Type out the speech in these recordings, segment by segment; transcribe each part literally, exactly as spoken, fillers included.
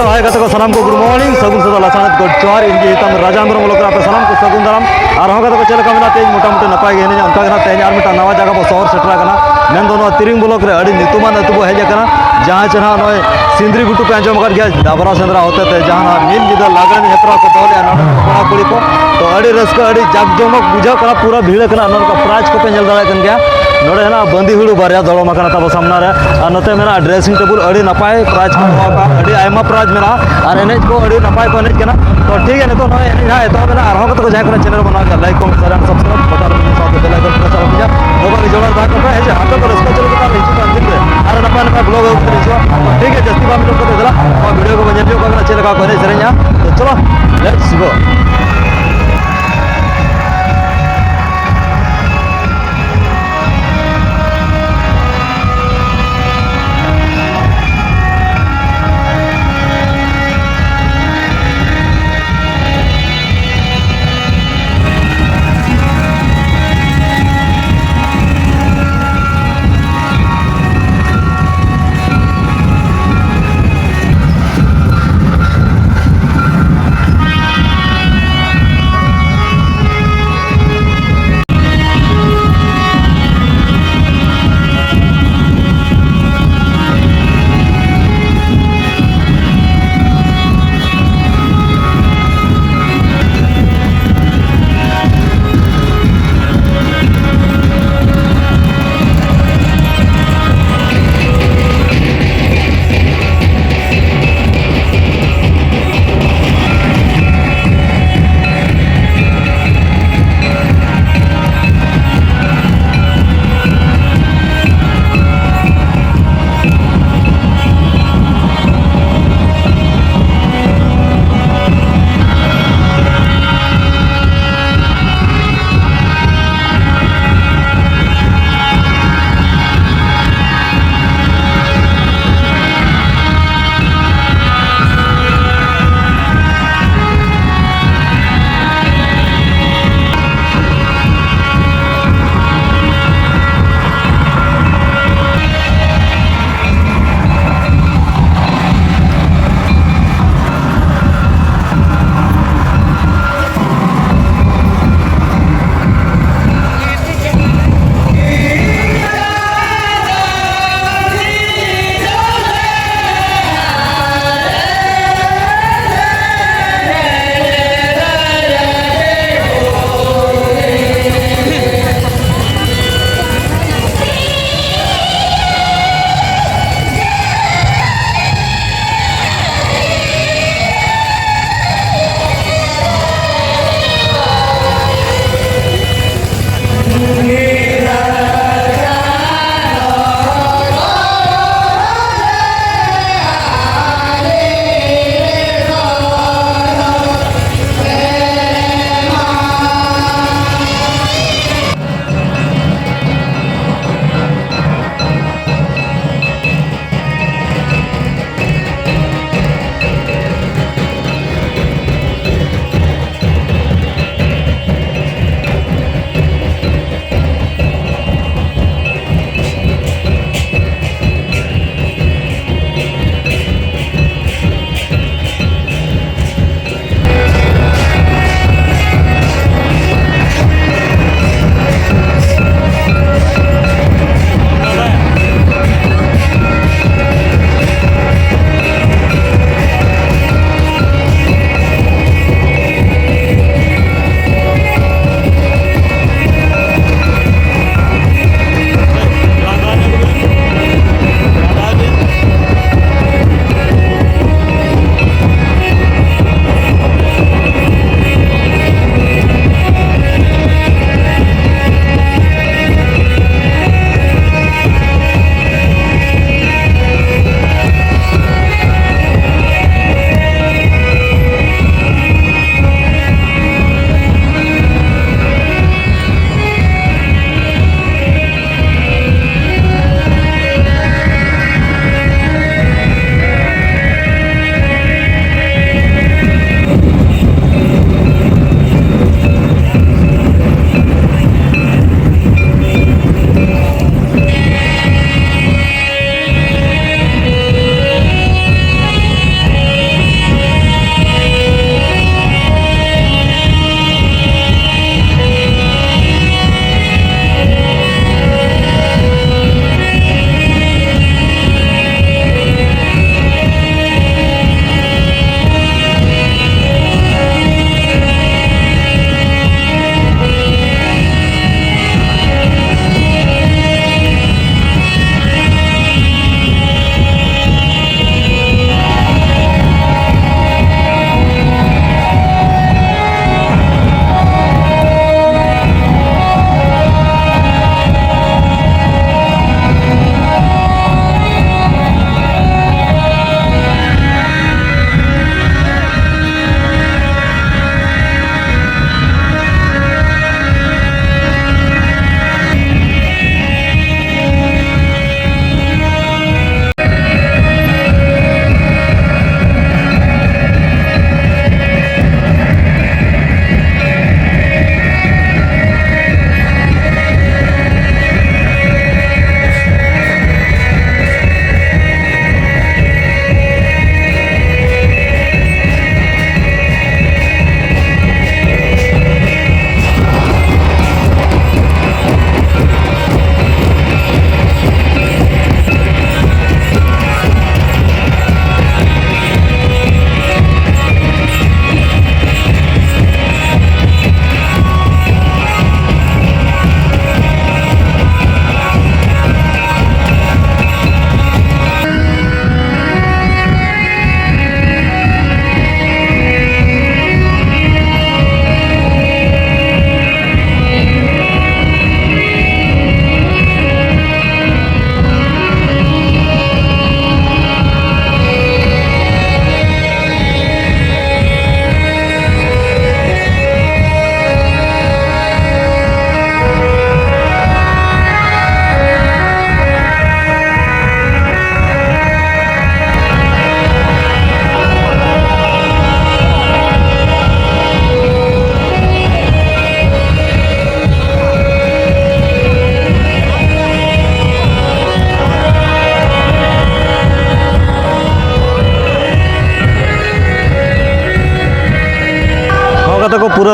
ᱦᱟᱭ ᱜᱟᱛᱮ ᱠᱚ, ᱥᱟᱱᱟᱢ ᱠᱚ good morning, ᱥᱟᱹᱜᱩᱱ ᱥᱮᱛᱟᱜ, ᱞᱟᱥᱟᱬᱦᱮᱫ ᱜᱚᱰ ᱡᱚᱦᱟᱨ᱾ ᱤᱧ ᱜᱮ ᱦᱤᱛᱟᱢ ᱨᱟᱡᱟ ᱦᱮᱢᱵᱨᱚᱢ ᱵᱞᱚᱠ ᱨᱮ ᱟᱯᱮ ᱥᱟᱱᱟᱢ ᱠᱚ ᱥᱟᱹᱜᱩᱱ ᱫᱟᱨᱟᱢ᱾ ᱟᱨ ᱦᱚᱸ ᱜᱟᱛᱮ ᱠᱚ, ᱪᱮᱫ ᱞᱮᱠᱟ ᱢᱮᱱᱟᱜ ᱯᱮᱭᱟ? ᱢᱚᱴᱟᱢᱩᱴᱤ ᱱᱟᱯᱟᱭ ᱜᱮ ᱦᱤᱱᱟᱹᱧᱟ᱾ ᱚᱱᱠᱟ ᱜᱮ ᱱᱟᱜ ᱛᱮᱦᱮᱧ ᱟᱨ ᱢᱤᱫᱴᱟᱝ ᱱᱟᱣᱟ ᱡᱟᱭᱜᱟ ᱵᱚ ᱥᱚᱦᱚᱨ ᱥᱮᱴᱮᱨ ᱟᱠᱟᱱᱟ, ᱢᱮᱱᱫᱚ ᱱᱚᱣᱟ ᱛᱤᱨᱤᱝ ᱵᱞᱚᱠ ᱨᱮ ᱟᱹᱰᱤ ᱧᱩᱛᱩᱢᱟᱱ ᱟᱹᱛᱩ ᱵᱚ ᱦᱮᱡ ᱟᱠᱟᱱᱟ, ᱡᱟᱦᱟᱸ ᱪᱮ ᱱᱟᱜ ᱱᱚᱜᱼᱚᱭ ᱥᱤᱸᱫᱽᱨᱤ ᱜᱷᱩᱴᱩ ᱯᱮ ᱟᱸᱡᱚᱢ ᱟᱠᱟᱫ ᱜᱮᱭᱟ, ᱰᱟᱵᱨᱟ ᱥᱮᱸᱫᱽᱨᱟ ᱦᱚᱛᱮ ᱛᱮ ᱡᱟᱦᱟᱸ ᱱᱟᱜ ᱢᱤᱫ ᱧᱤᱫᱟᱹ ᱞᱟᱜᱽᱬᱮ ᱦᱮᱯᱨᱟᱣ ᱠᱚ ᱫᱚᱦᱚ ᱞᱮᱫᱼᱟ ᱱᱚᱰᱮ ᱠᱚᱲᱟ ᱠᱩᱲᱤ ᱠᱚ᱾ ᱛᱚ ᱟᱹᱰᱤ ᱨᱟᱹᱥᱠᱟᱹ, ᱟᱹᱰᱤ ᱡᱟᱠ ᱡᱚᱢᱚᱠ ᱵᱩᱡᱷᱟᱹᱜ ᱠᱟᱱᱟ, ᱯᱩᱨᱟᱹ ᱵᱷᱤᱲ ᱟᱠᱟᱱᱟ᱾ ᱱᱚᱰᱮ ᱠᱚ prize ᱠᱚᱯᱮ ᱧᱮᱞ ᱫᱟᱲᱮᱭᱟᱜ ᱠᱟᱱ ᱜᱮᱭᱟ᱾ ᱱᱚᱰᱮ ᱦᱮᱱᱟᱜᱼᱟ ᱵᱟᱸᱫᱤ ᱦᱩᱲᱩ ᱵᱟᱨᱭᱟ ᱫᱚᱲᱚᱢ ᱟᱠᱟᱱᱟ ᱛᱟᱵᱚ ᱥᱟᱢᱱᱟ ᱨᱮ, ᱟᱨ ᱱᱚᱛᱮ ᱢᱮᱱᱟᱜᱼᱟ dressing table, ᱟᱹᱰᱤ ᱱᱟᱯᱟᱭ prize ᱠᱚ ᱫᱚᱦᱚ ᱟᱠᱟᱫᱼᱟ, ᱟᱹᱰᱤ ᱟᱭᱢᱟ prize ᱢᱮᱱᱟᱜᱼᱟ, ᱟᱨ ᱮᱱᱮᱡ ᱠᱚ ᱟᱹᱰᱤ ᱱᱟᱯᱟᱭ ᱠᱚ ᱮᱱᱮᱡ ᱠᱟᱱᱟ᱾ ᱛᱚ ᱴᱷᱤᱠ ᱜᱮᱭᱟ, ᱱᱤᱛᱚᱜ ᱱᱚᱜᱼᱚᱭ ᱮᱱᱮᱡ ᱦᱟᱸᱜ ᱮᱛᱚᱦᱚᱵ ᱮᱱᱟ᱾ ᱟᱨᱦᱚᱸ ᱠᱟᱛᱮ ᱠᱚ ᱡᱟᱦᱟᱸᱭ ᱠᱚ channel ᱵᱚᱱᱟᱣ ᱠᱮᱫᱟ, like, comment, share and subscribe button ᱨᱮ ᱥᱟᱶᱛᱮ bell icon press ᱟᱞᱚ ᱯᱮ ᱦᱤᱲᱤᱧᱟ᱾ ᱱᱚᱝᱠᱟ ᱜᱮ ᱡᱚᱲᱟᱣ ᱛᱟᱦᱮᱸ ᱠᱚᱯᱮ, ᱦᱮᱸ ᱥᱮ? ᱟᱯᱮ ᱠᱚ ᱨᱟᱹᱥᱠᱟᱹ ᱦᱚᱪᱚ ᱞᱮᱠᱟ ᱦᱤᱡᱩᱜ ᱠᱟᱱ ᱫᱤᱱ ᱨᱮ ᱟᱨ ᱱᱟᱯᱟᱭ ᱱᱟᱯᱟᱭ vlog ᱟᱹᱜᱩ ᱠᱟᱛᱮ ᱦᱤᱡᱩᱜᱼᱟ᱾ ᱴᱷᱤᱠ ᱜᱮᱭᱟ, ᱡᱟᱹᱥᱛᱤ ᱵᱟᱝ ᱵᱤᱞᱚᱢ ᱠᱟᱛᱮ ᱫᱮᱞᱟ ᱱᱚᱣᱟ video ᱠᱚᱵᱚᱱ ᱧᱮᱞ ᱧᱚᱜ ᱠᱟᱜ ᱠᱟᱱᱟ, ᱪᱮᱫ ᱞᱮᱠᱟ ᱠᱚ ᱮᱱᱮᱡ ᱥᱮᱨᱮᱧᱟ᱾ ᱛᱚ ᱪᱚᱞᱚ, let's go᱾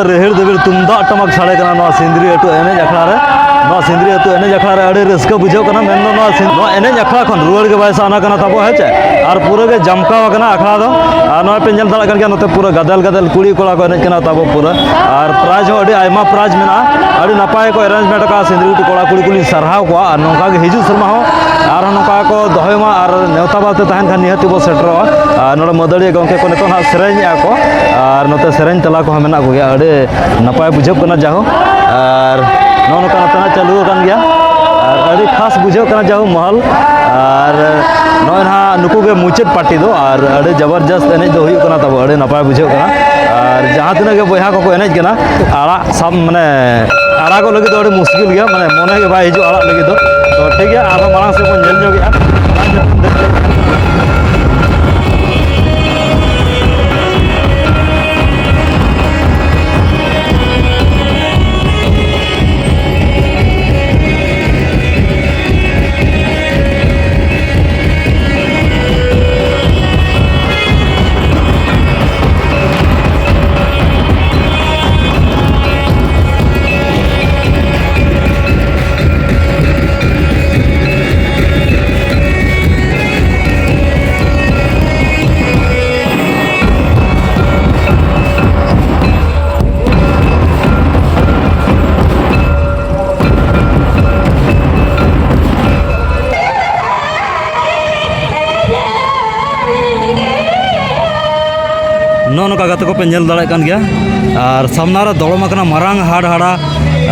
ᱨᱤᱦᱤᱲ ᱫᱤᱵᱤᱲ ᱛᱩᱢᱫᱟᱜ ᱴᱟᱢᱟᱠ ᱥᱟᱰᱮ ᱠᱟᱱᱟ ᱱᱚᱣᱟ ᱥᱤᱸᱫᱽᱨᱤ ᱟᱹᱛᱩ ᱮᱱᱮᱡ ᱟᱠᱷᱲᱟ ᱨᱮ᱾ ᱱᱚᱣᱟ ᱥᱤᱸᱫᱽᱨᱤ ᱟᱹᱛᱩ ᱮᱱᱮᱡ ᱟᱠᱷᱲᱟ ᱨᱮ ᱟᱹᱰᱤ ᱨᱟᱹᱥᱠᱟᱹ ᱵᱩᱡᱷᱟᱹᱜ ᱠᱟᱱᱟ, ᱢᱮᱱᱫᱚ ᱱᱚᱣᱟ ᱥᱤ-, ᱱᱚᱣᱟ ᱮᱱᱮᱡ ᱟᱠᱷᱲᱟ ᱠᱷᱚᱱ ᱨᱩᱣᱟᱹᱲ ᱜᱮ ᱵᱟᱭ ᱥᱟᱱᱟ ᱠᱟᱱᱟ ᱛᱟᱵᱚ, ᱦᱮᱸ ᱪᱮ? ᱟᱨ ᱯᱩᱨᱟᱹ ᱜᱮ ᱡᱟᱢᱠᱟᱣ ᱟᱠᱟᱱᱟ ᱟᱠᱷᱲᱟ ᱫᱚ᱾ ᱟᱨ ᱱᱚᱜᱼᱚᱭ ᱯᱮ ᱧᱮᱞ ᱫᱟᱲᱮᱭᱟᱜ ᱠᱟᱱ ᱜᱮᱭᱟ, ᱱᱚᱛᱮ ᱯᱩᱨᱟᱹ ᱜᱟᱫᱮᱞ ᱜᱟᱫᱮᱞ ᱠᱩᱲᱤ ᱠᱚᱲᱟ ᱠᱚ ᱮᱱᱮᱡ ᱠᱟᱱᱟ ᱛᱟᱵᱚ ᱯᱩᱨᱟᱹ᱾ ᱟᱨ ᱯᱨᱟᱭᱤᱡᱽ ᱦᱚᱸ ᱟᱹᱰᱤ ᱟᱭᱢᱟ ᱯᱨᱟᱭᱤᱡᱽ ᱢᱮᱱᱟᱜᱼᱟ᱾ ᱟᱹᱰᱤ ᱱᱟᱯᱟᱭ ᱠᱚ ᱮᱨᱮᱧᱡᱽᱢᱮᱱᱴ ᱟᱠᱟᱫᱼᱟ ᱥᱤᱸᱫᱽᱨᱤ ᱜᱷᱩᱴᱩ ᱠᱚᱲᱟ ᱠᱩᱲᱤ ᱠᱚᱞᱤᱧ ᱥᱟᱨᱦᱟᱣ ᱠᱚᱣᱟ᱾ ᱟᱨ ᱱᱚᱝᱠᱟ ᱜᱮ ᱦᱤᱡᱩᱜ ᱥᱮᱨᱢᱟ ᱦᱚᱸ ᱟᱨᱦᱚᱸ ᱱᱚᱝᱠᱟ ᱠᱚ ᱫᱚᱦᱚᱭ ᱢᱟ, ᱟᱨ ᱱᱮᱣᱛᱟ ᱵᱟᱨᱛᱮ ᱛᱟᱦᱮᱱ ᱠᱷᱟᱱ ᱱᱤᱦᱟᱹᱛ ᱜᱮᱵᱚ ᱥᱮᱴᱮᱨᱚᱜᱼᱟ᱾ ᱟᱨ ᱱᱚᱰᱮ ᱢᱟᱹᱫᱟᱹᱲᱤᱭᱟᱹ ᱜᱚᱢᱠᱮ ᱠᱚ ᱱᱤᱛᱚᱜ ᱦᱟᱸᱜ ᱥᱮᱨᱮᱧᱮᱜᱼᱟ ᱠᱚ, ᱟᱨ ᱱᱚᱛᱮ ᱥᱮᱨᱮᱧ ᱛᱟᱞᱟ ᱠᱚᱦᱚᱸ ᱢᱮᱱᱟᱜ ᱠᱚᱜᱮᱭᱟ᱾ ᱟᱹᱰᱤ ᱱᱟᱯᱟᱭ ᱵᱩᱡᱷᱟᱹᱜ ᱠᱟᱱᱟ ᱡᱟᱦᱳ᱾ ᱟᱨ ᱱᱚᱜᱼᱚ ᱱᱚᱝᱠᱟ ᱱᱚᱛᱮᱱᱟᱜ ᱪᱟᱹᱞᱩ ᱟᱠᱟᱱ ᱜᱮᱭᱟ᱾ ᱟᱨ ᱟᱹᱰᱤ ᱠᱷᱟᱥ ᱵᱩᱡᱷᱟᱹᱜ ᱠᱟᱱᱟ ᱡᱟᱦᱳ ᱢᱚᱦᱚᱞ᱾ ᱟᱨ ᱱᱚᱜᱼᱚᱭ ᱱᱟᱦᱟᱜ ᱱᱩᱠᱩ ᱜᱮ ᱢᱩᱪᱟᱹᱫ ᱯᱟᱨᱴᱤ ᱫᱚ, ᱟᱨ ᱟᱹᱰᱤ ᱡᱚᱵᱚᱨᱡᱚᱥᱛ ᱮᱱᱮᱡ ᱫᱚ ᱦᱩᱭᱩᱜ ᱠᱟᱱᱟ ᱛᱟᱵᱚ, ᱟᱹᱰᱤ ᱱᱟᱯᱟᱭ ᱵᱩᱡᱷᱟᱹᱜ ᱠᱟᱱᱟ᱾ ᱟᱨ ᱡᱟᱦᱟᱸ ᱛᱤᱱᱟᱹᱜ ᱜᱮ ᱵᱚᱭᱦᱟ ᱠᱚᱠᱚ ᱮᱱᱮᱡ ᱠᱟᱱᱟ, ᱟᱲᱟᱜ ᱥᱟᱵ ᱢᱟᱱᱮ ᱟᱲᱟᱜᱚᱜ ᱞᱟᱹᱜᱤᱫ ᱫᱚ ᱟᱹᱰᱤ ᱢᱩᱥᱠᱤᱞ ᱜᱮᱭᱟ, ᱢᱟᱱᱮ ᱢᱚᱱᱮ ᱜᱮ ᱵᱟᱭ ᱦᱤᱡᱩᱜᱼᱟ ᱟᱲᱟᱜ ᱞᱟᱹᱜᱤᱫ ᱫᱚ᱾ ᱛᱚ ᱴᱷᱤᱠ ᱜᱮᱭᱟ, ᱟᱨᱦᱚᱸ ᱢᱟᱲᱟᱝ ᱥᱮᱫ ᱵᱚᱱ ᱧᱮᱞ ᱧᱚᱜᱮᱜᱼᱟ᱾ ᱱᱚᱜᱼᱚ ᱱᱚᱝᱠᱟ ᱜᱟᱛᱮ ᱠᱚᱯᱮ ᱧᱮᱞ ᱫᱟᱲᱮᱭᱟᱜ ᱠᱟᱱ ᱜᱮᱭᱟ᱾ ᱟᱨ ᱥᱟᱢᱱᱟ ᱨᱮ ᱫᱚᱲᱚᱢ ᱟᱠᱟᱱᱟ ᱢᱟᱨᱟᱝ ᱦᱟᱲ ᱦᱟᱲᱟ,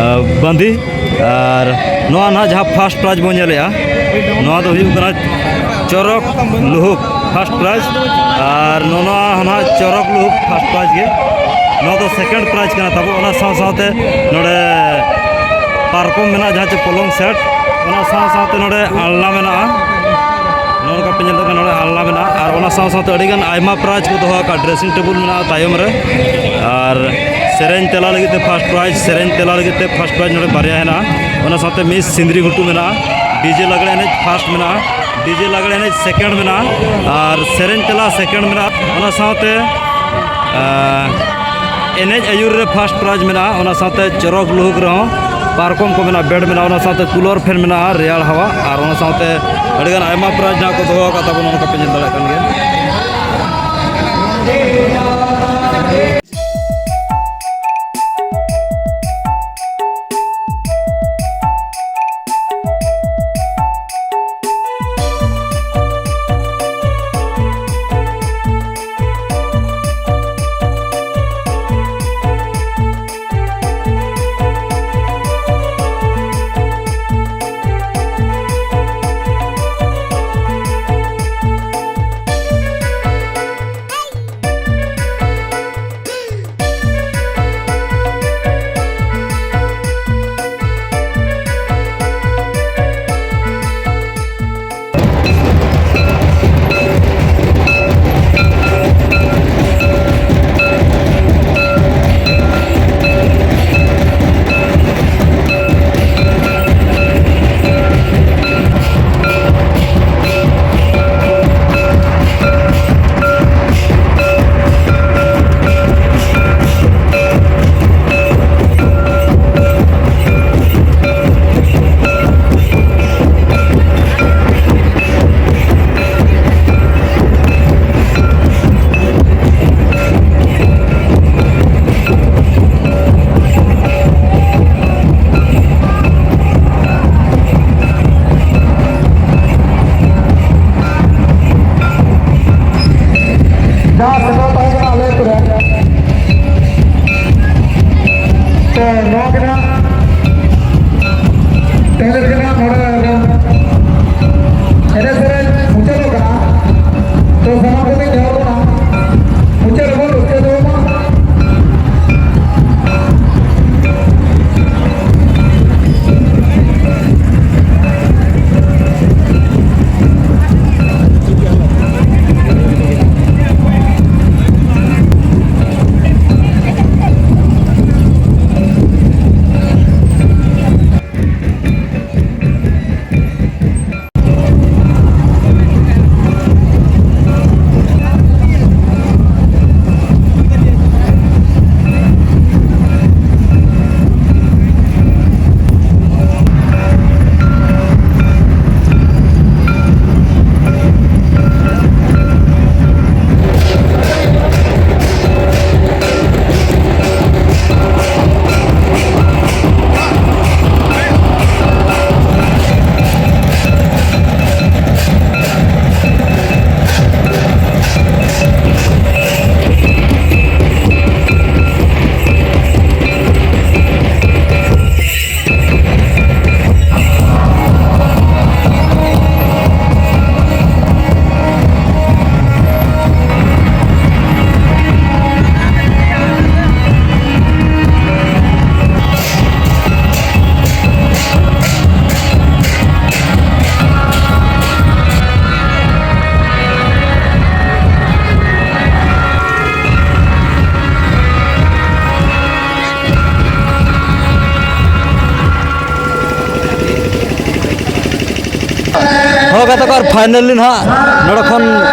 ᱟ, ᱵᱟᱸᱫᱤ᱾ ᱟᱨ ᱱᱚᱣᱟ ᱱᱟᱦᱟᱜ ᱡᱟᱦᱟᱸ ᱯᱷᱟᱥᱴ ᱯᱨᱟᱭᱤᱡᱽ ᱵᱚᱱ ᱧᱮᱞᱮᱜᱼᱟ, ᱱᱚᱣᱟ ᱫᱚ ᱦᱩᱭᱩᱜ ᱠᱟᱱᱟ ᱪᱚᱨᱚᱠ ᱞᱩᱦᱩᱠ ᱯᱷᱟᱥᱴ ᱯᱨᱟᱭᱤᱡᱽ᱾ ᱟᱨ ᱱᱚᱣᱟ ᱱᱟᱦᱟᱜ ᱪᱚᱨᱚᱠ ᱞᱩᱦᱩᱠ ᱯᱷᱟᱥᱴ ᱯᱨᱟᱭᱤᱡᱽ ᱜᱮ᱾ ᱱᱚᱣᱟ ᱫᱚ ᱥᱮᱠᱮᱱᱰ ᱯᱨᱟᱭᱤᱡᱽ ᱠᱟᱱᱟ ᱛᱟᱵᱚ᱾ ᱚᱱᱟ ᱥᱟᱶ ᱥᱟᱶᱛᱮ ᱱᱚᱰᱮ ᱯᱟᱨᱠᱚᱢ ᱢᱮᱱᱟᱜᱼᱟ, ᱡᱟᱦᱟᱸ ᱪᱮ ᱯᱚᱞᱚᱝ ᱥᱮᱴ, ᱚᱱᱟ ᱥᱟᱶ ᱥᱟᱶᱛᱮ ᱱᱚᱰᱮ ᱟᱞᱱᱟ ᱢᱮᱱᱟᱜᱼᱟ᱾ ᱱᱚᱜᱼᱚ ᱱᱚᱝᱠᱟ ᱯᱮ ᱧᱮᱞ ᱫᱟᱲᱮᱭᱟᱜ ᱠᱟᱱᱟ, ᱱᱚᱰᱮ ᱟᱞᱱᱟ ᱢᱮᱱᱟᱜᱼᱟ᱾ ᱟᱨ ᱚᱱᱟ ᱥᱟᱶ ᱥᱟᱶᱛᱮ ᱟᱹᱰᱤᱜᱟᱱ ᱟᱭᱢᱟ ᱯᱨᱟᱭᱤᱡᱽ ᱠᱚ ᱫᱚᱦᱚ ᱟᱠᱟᱫᱼᱟ, ᱰᱨᱮᱥᱤᱝ ᱴᱮᱵᱩᱞ ᱢᱮᱱᱟᱜᱼᱟ ᱛᱟᱭᱚᱢ ᱨᱮ᱾ ᱟᱨ ᱥᱮᱨᱮᱧ ᱛᱮᱞᱟ ᱞᱟᱹᱜᱤᱫ ᱛᱮ ᱯᱷᱟᱥᱴ ᱯᱨᱟᱭᱤᱡᱽ, ᱥᱮᱨᱮᱧ ᱛᱮᱞᱟ ᱞᱟᱹᱜᱤᱫ ᱛᱮ ᱯᱷᱟᱥᱴ ᱯᱨᱟᱭᱤᱡᱽ ᱱᱚᱰᱮ ᱵᱟᱨᱭᱟ ᱦᱮᱱᱟᱜᱼᱟ᱾ ᱚᱱᱟ ᱥᱟᱶᱛᱮ ᱢᱤᱥ ᱥᱤᱸᱫᱽᱨᱤ ᱜᱷᱩᱴᱩ ᱢᱮᱱᱟᱜᱼᱟ, ᱰᱤᱡᱮ ᱞᱟᱜᱽᱲᱮ ᱮᱱᱮᱡ ᱯᱷᱟᱥᱴ ᱢᱮᱱᱟᱜᱼᱟ, ᱰᱤᱡᱮ ᱞᱟᱜᱽᱲᱮ ᱮᱱᱮᱡ ᱥᱮᱠᱮᱱᱰ ᱢᱮᱱᱟᱜᱼᱟ, ᱟᱨ ᱥᱮᱨᱮᱧ ᱛᱮᱞᱟ ᱥᱮᱠᱮᱱᱰ ᱢᱮᱱᱟᱜᱼᱟ᱾ ᱚᱱᱟ ᱥᱟᱶᱛᱮ, ᱟᱸ, ᱮᱱᱮᱡ ᱟᱹᱭᱩᱨ ᱨᱮ ᱯᱷᱟᱥᱴ ᱯᱨᱟᱭᱤᱡᱽ ᱢᱮᱱᱟᱜᱼᱟ, ᱚᱱᱟ ᱥᱟᱶᱛᱮ ᱪᱚᱨᱚᱠ ᱞᱩᱦᱩᱠ ᱨᱮᱦᱚᱸ ᱯᱟᱨᱠᱚᱢ ᱠᱚ ᱢᱮᱱᱟᱜᱼᱟ, ᱵᱮᱰ ᱢᱮᱱᱟᱜᱼᱟ, ᱚᱱᱟ ᱥᱟᱶᱛᱮ ᱠᱩᱞᱚᱨ ᱯᱷᱮᱱ ᱢᱮᱱᱟᱜᱼᱟ, ᱨᱮᱭᱟᱲ ᱦᱟᱣᱟ, ᱟᱨ ᱚᱱᱟ ᱥᱟᱶᱛᱮ ᱟᱹᱰᱤᱜᱟᱱ ᱟᱭᱢᱟ ᱯᱨᱟᱭᱤᱡᱽ ᱱᱟᱦᱟᱜ ᱠᱚ ᱫᱚᱦᱚ ᱟᱠᱟᱫ ᱛᱟᱵᱚᱱᱟ, ᱚᱱᱟ ᱠᱚᱯᱮ ᱧᱮᱞ ᱫᱟᱲᱮᱭᱟᱜ ᱠᱟᱱ ᱜᱮᱭᱟ᱾ ᱯᱷᱟᱭᱱᱟᱞᱤ ᱱᱟᱦᱟᱜ ᱱᱚᱰᱮ ᱠᱷᱚᱱ,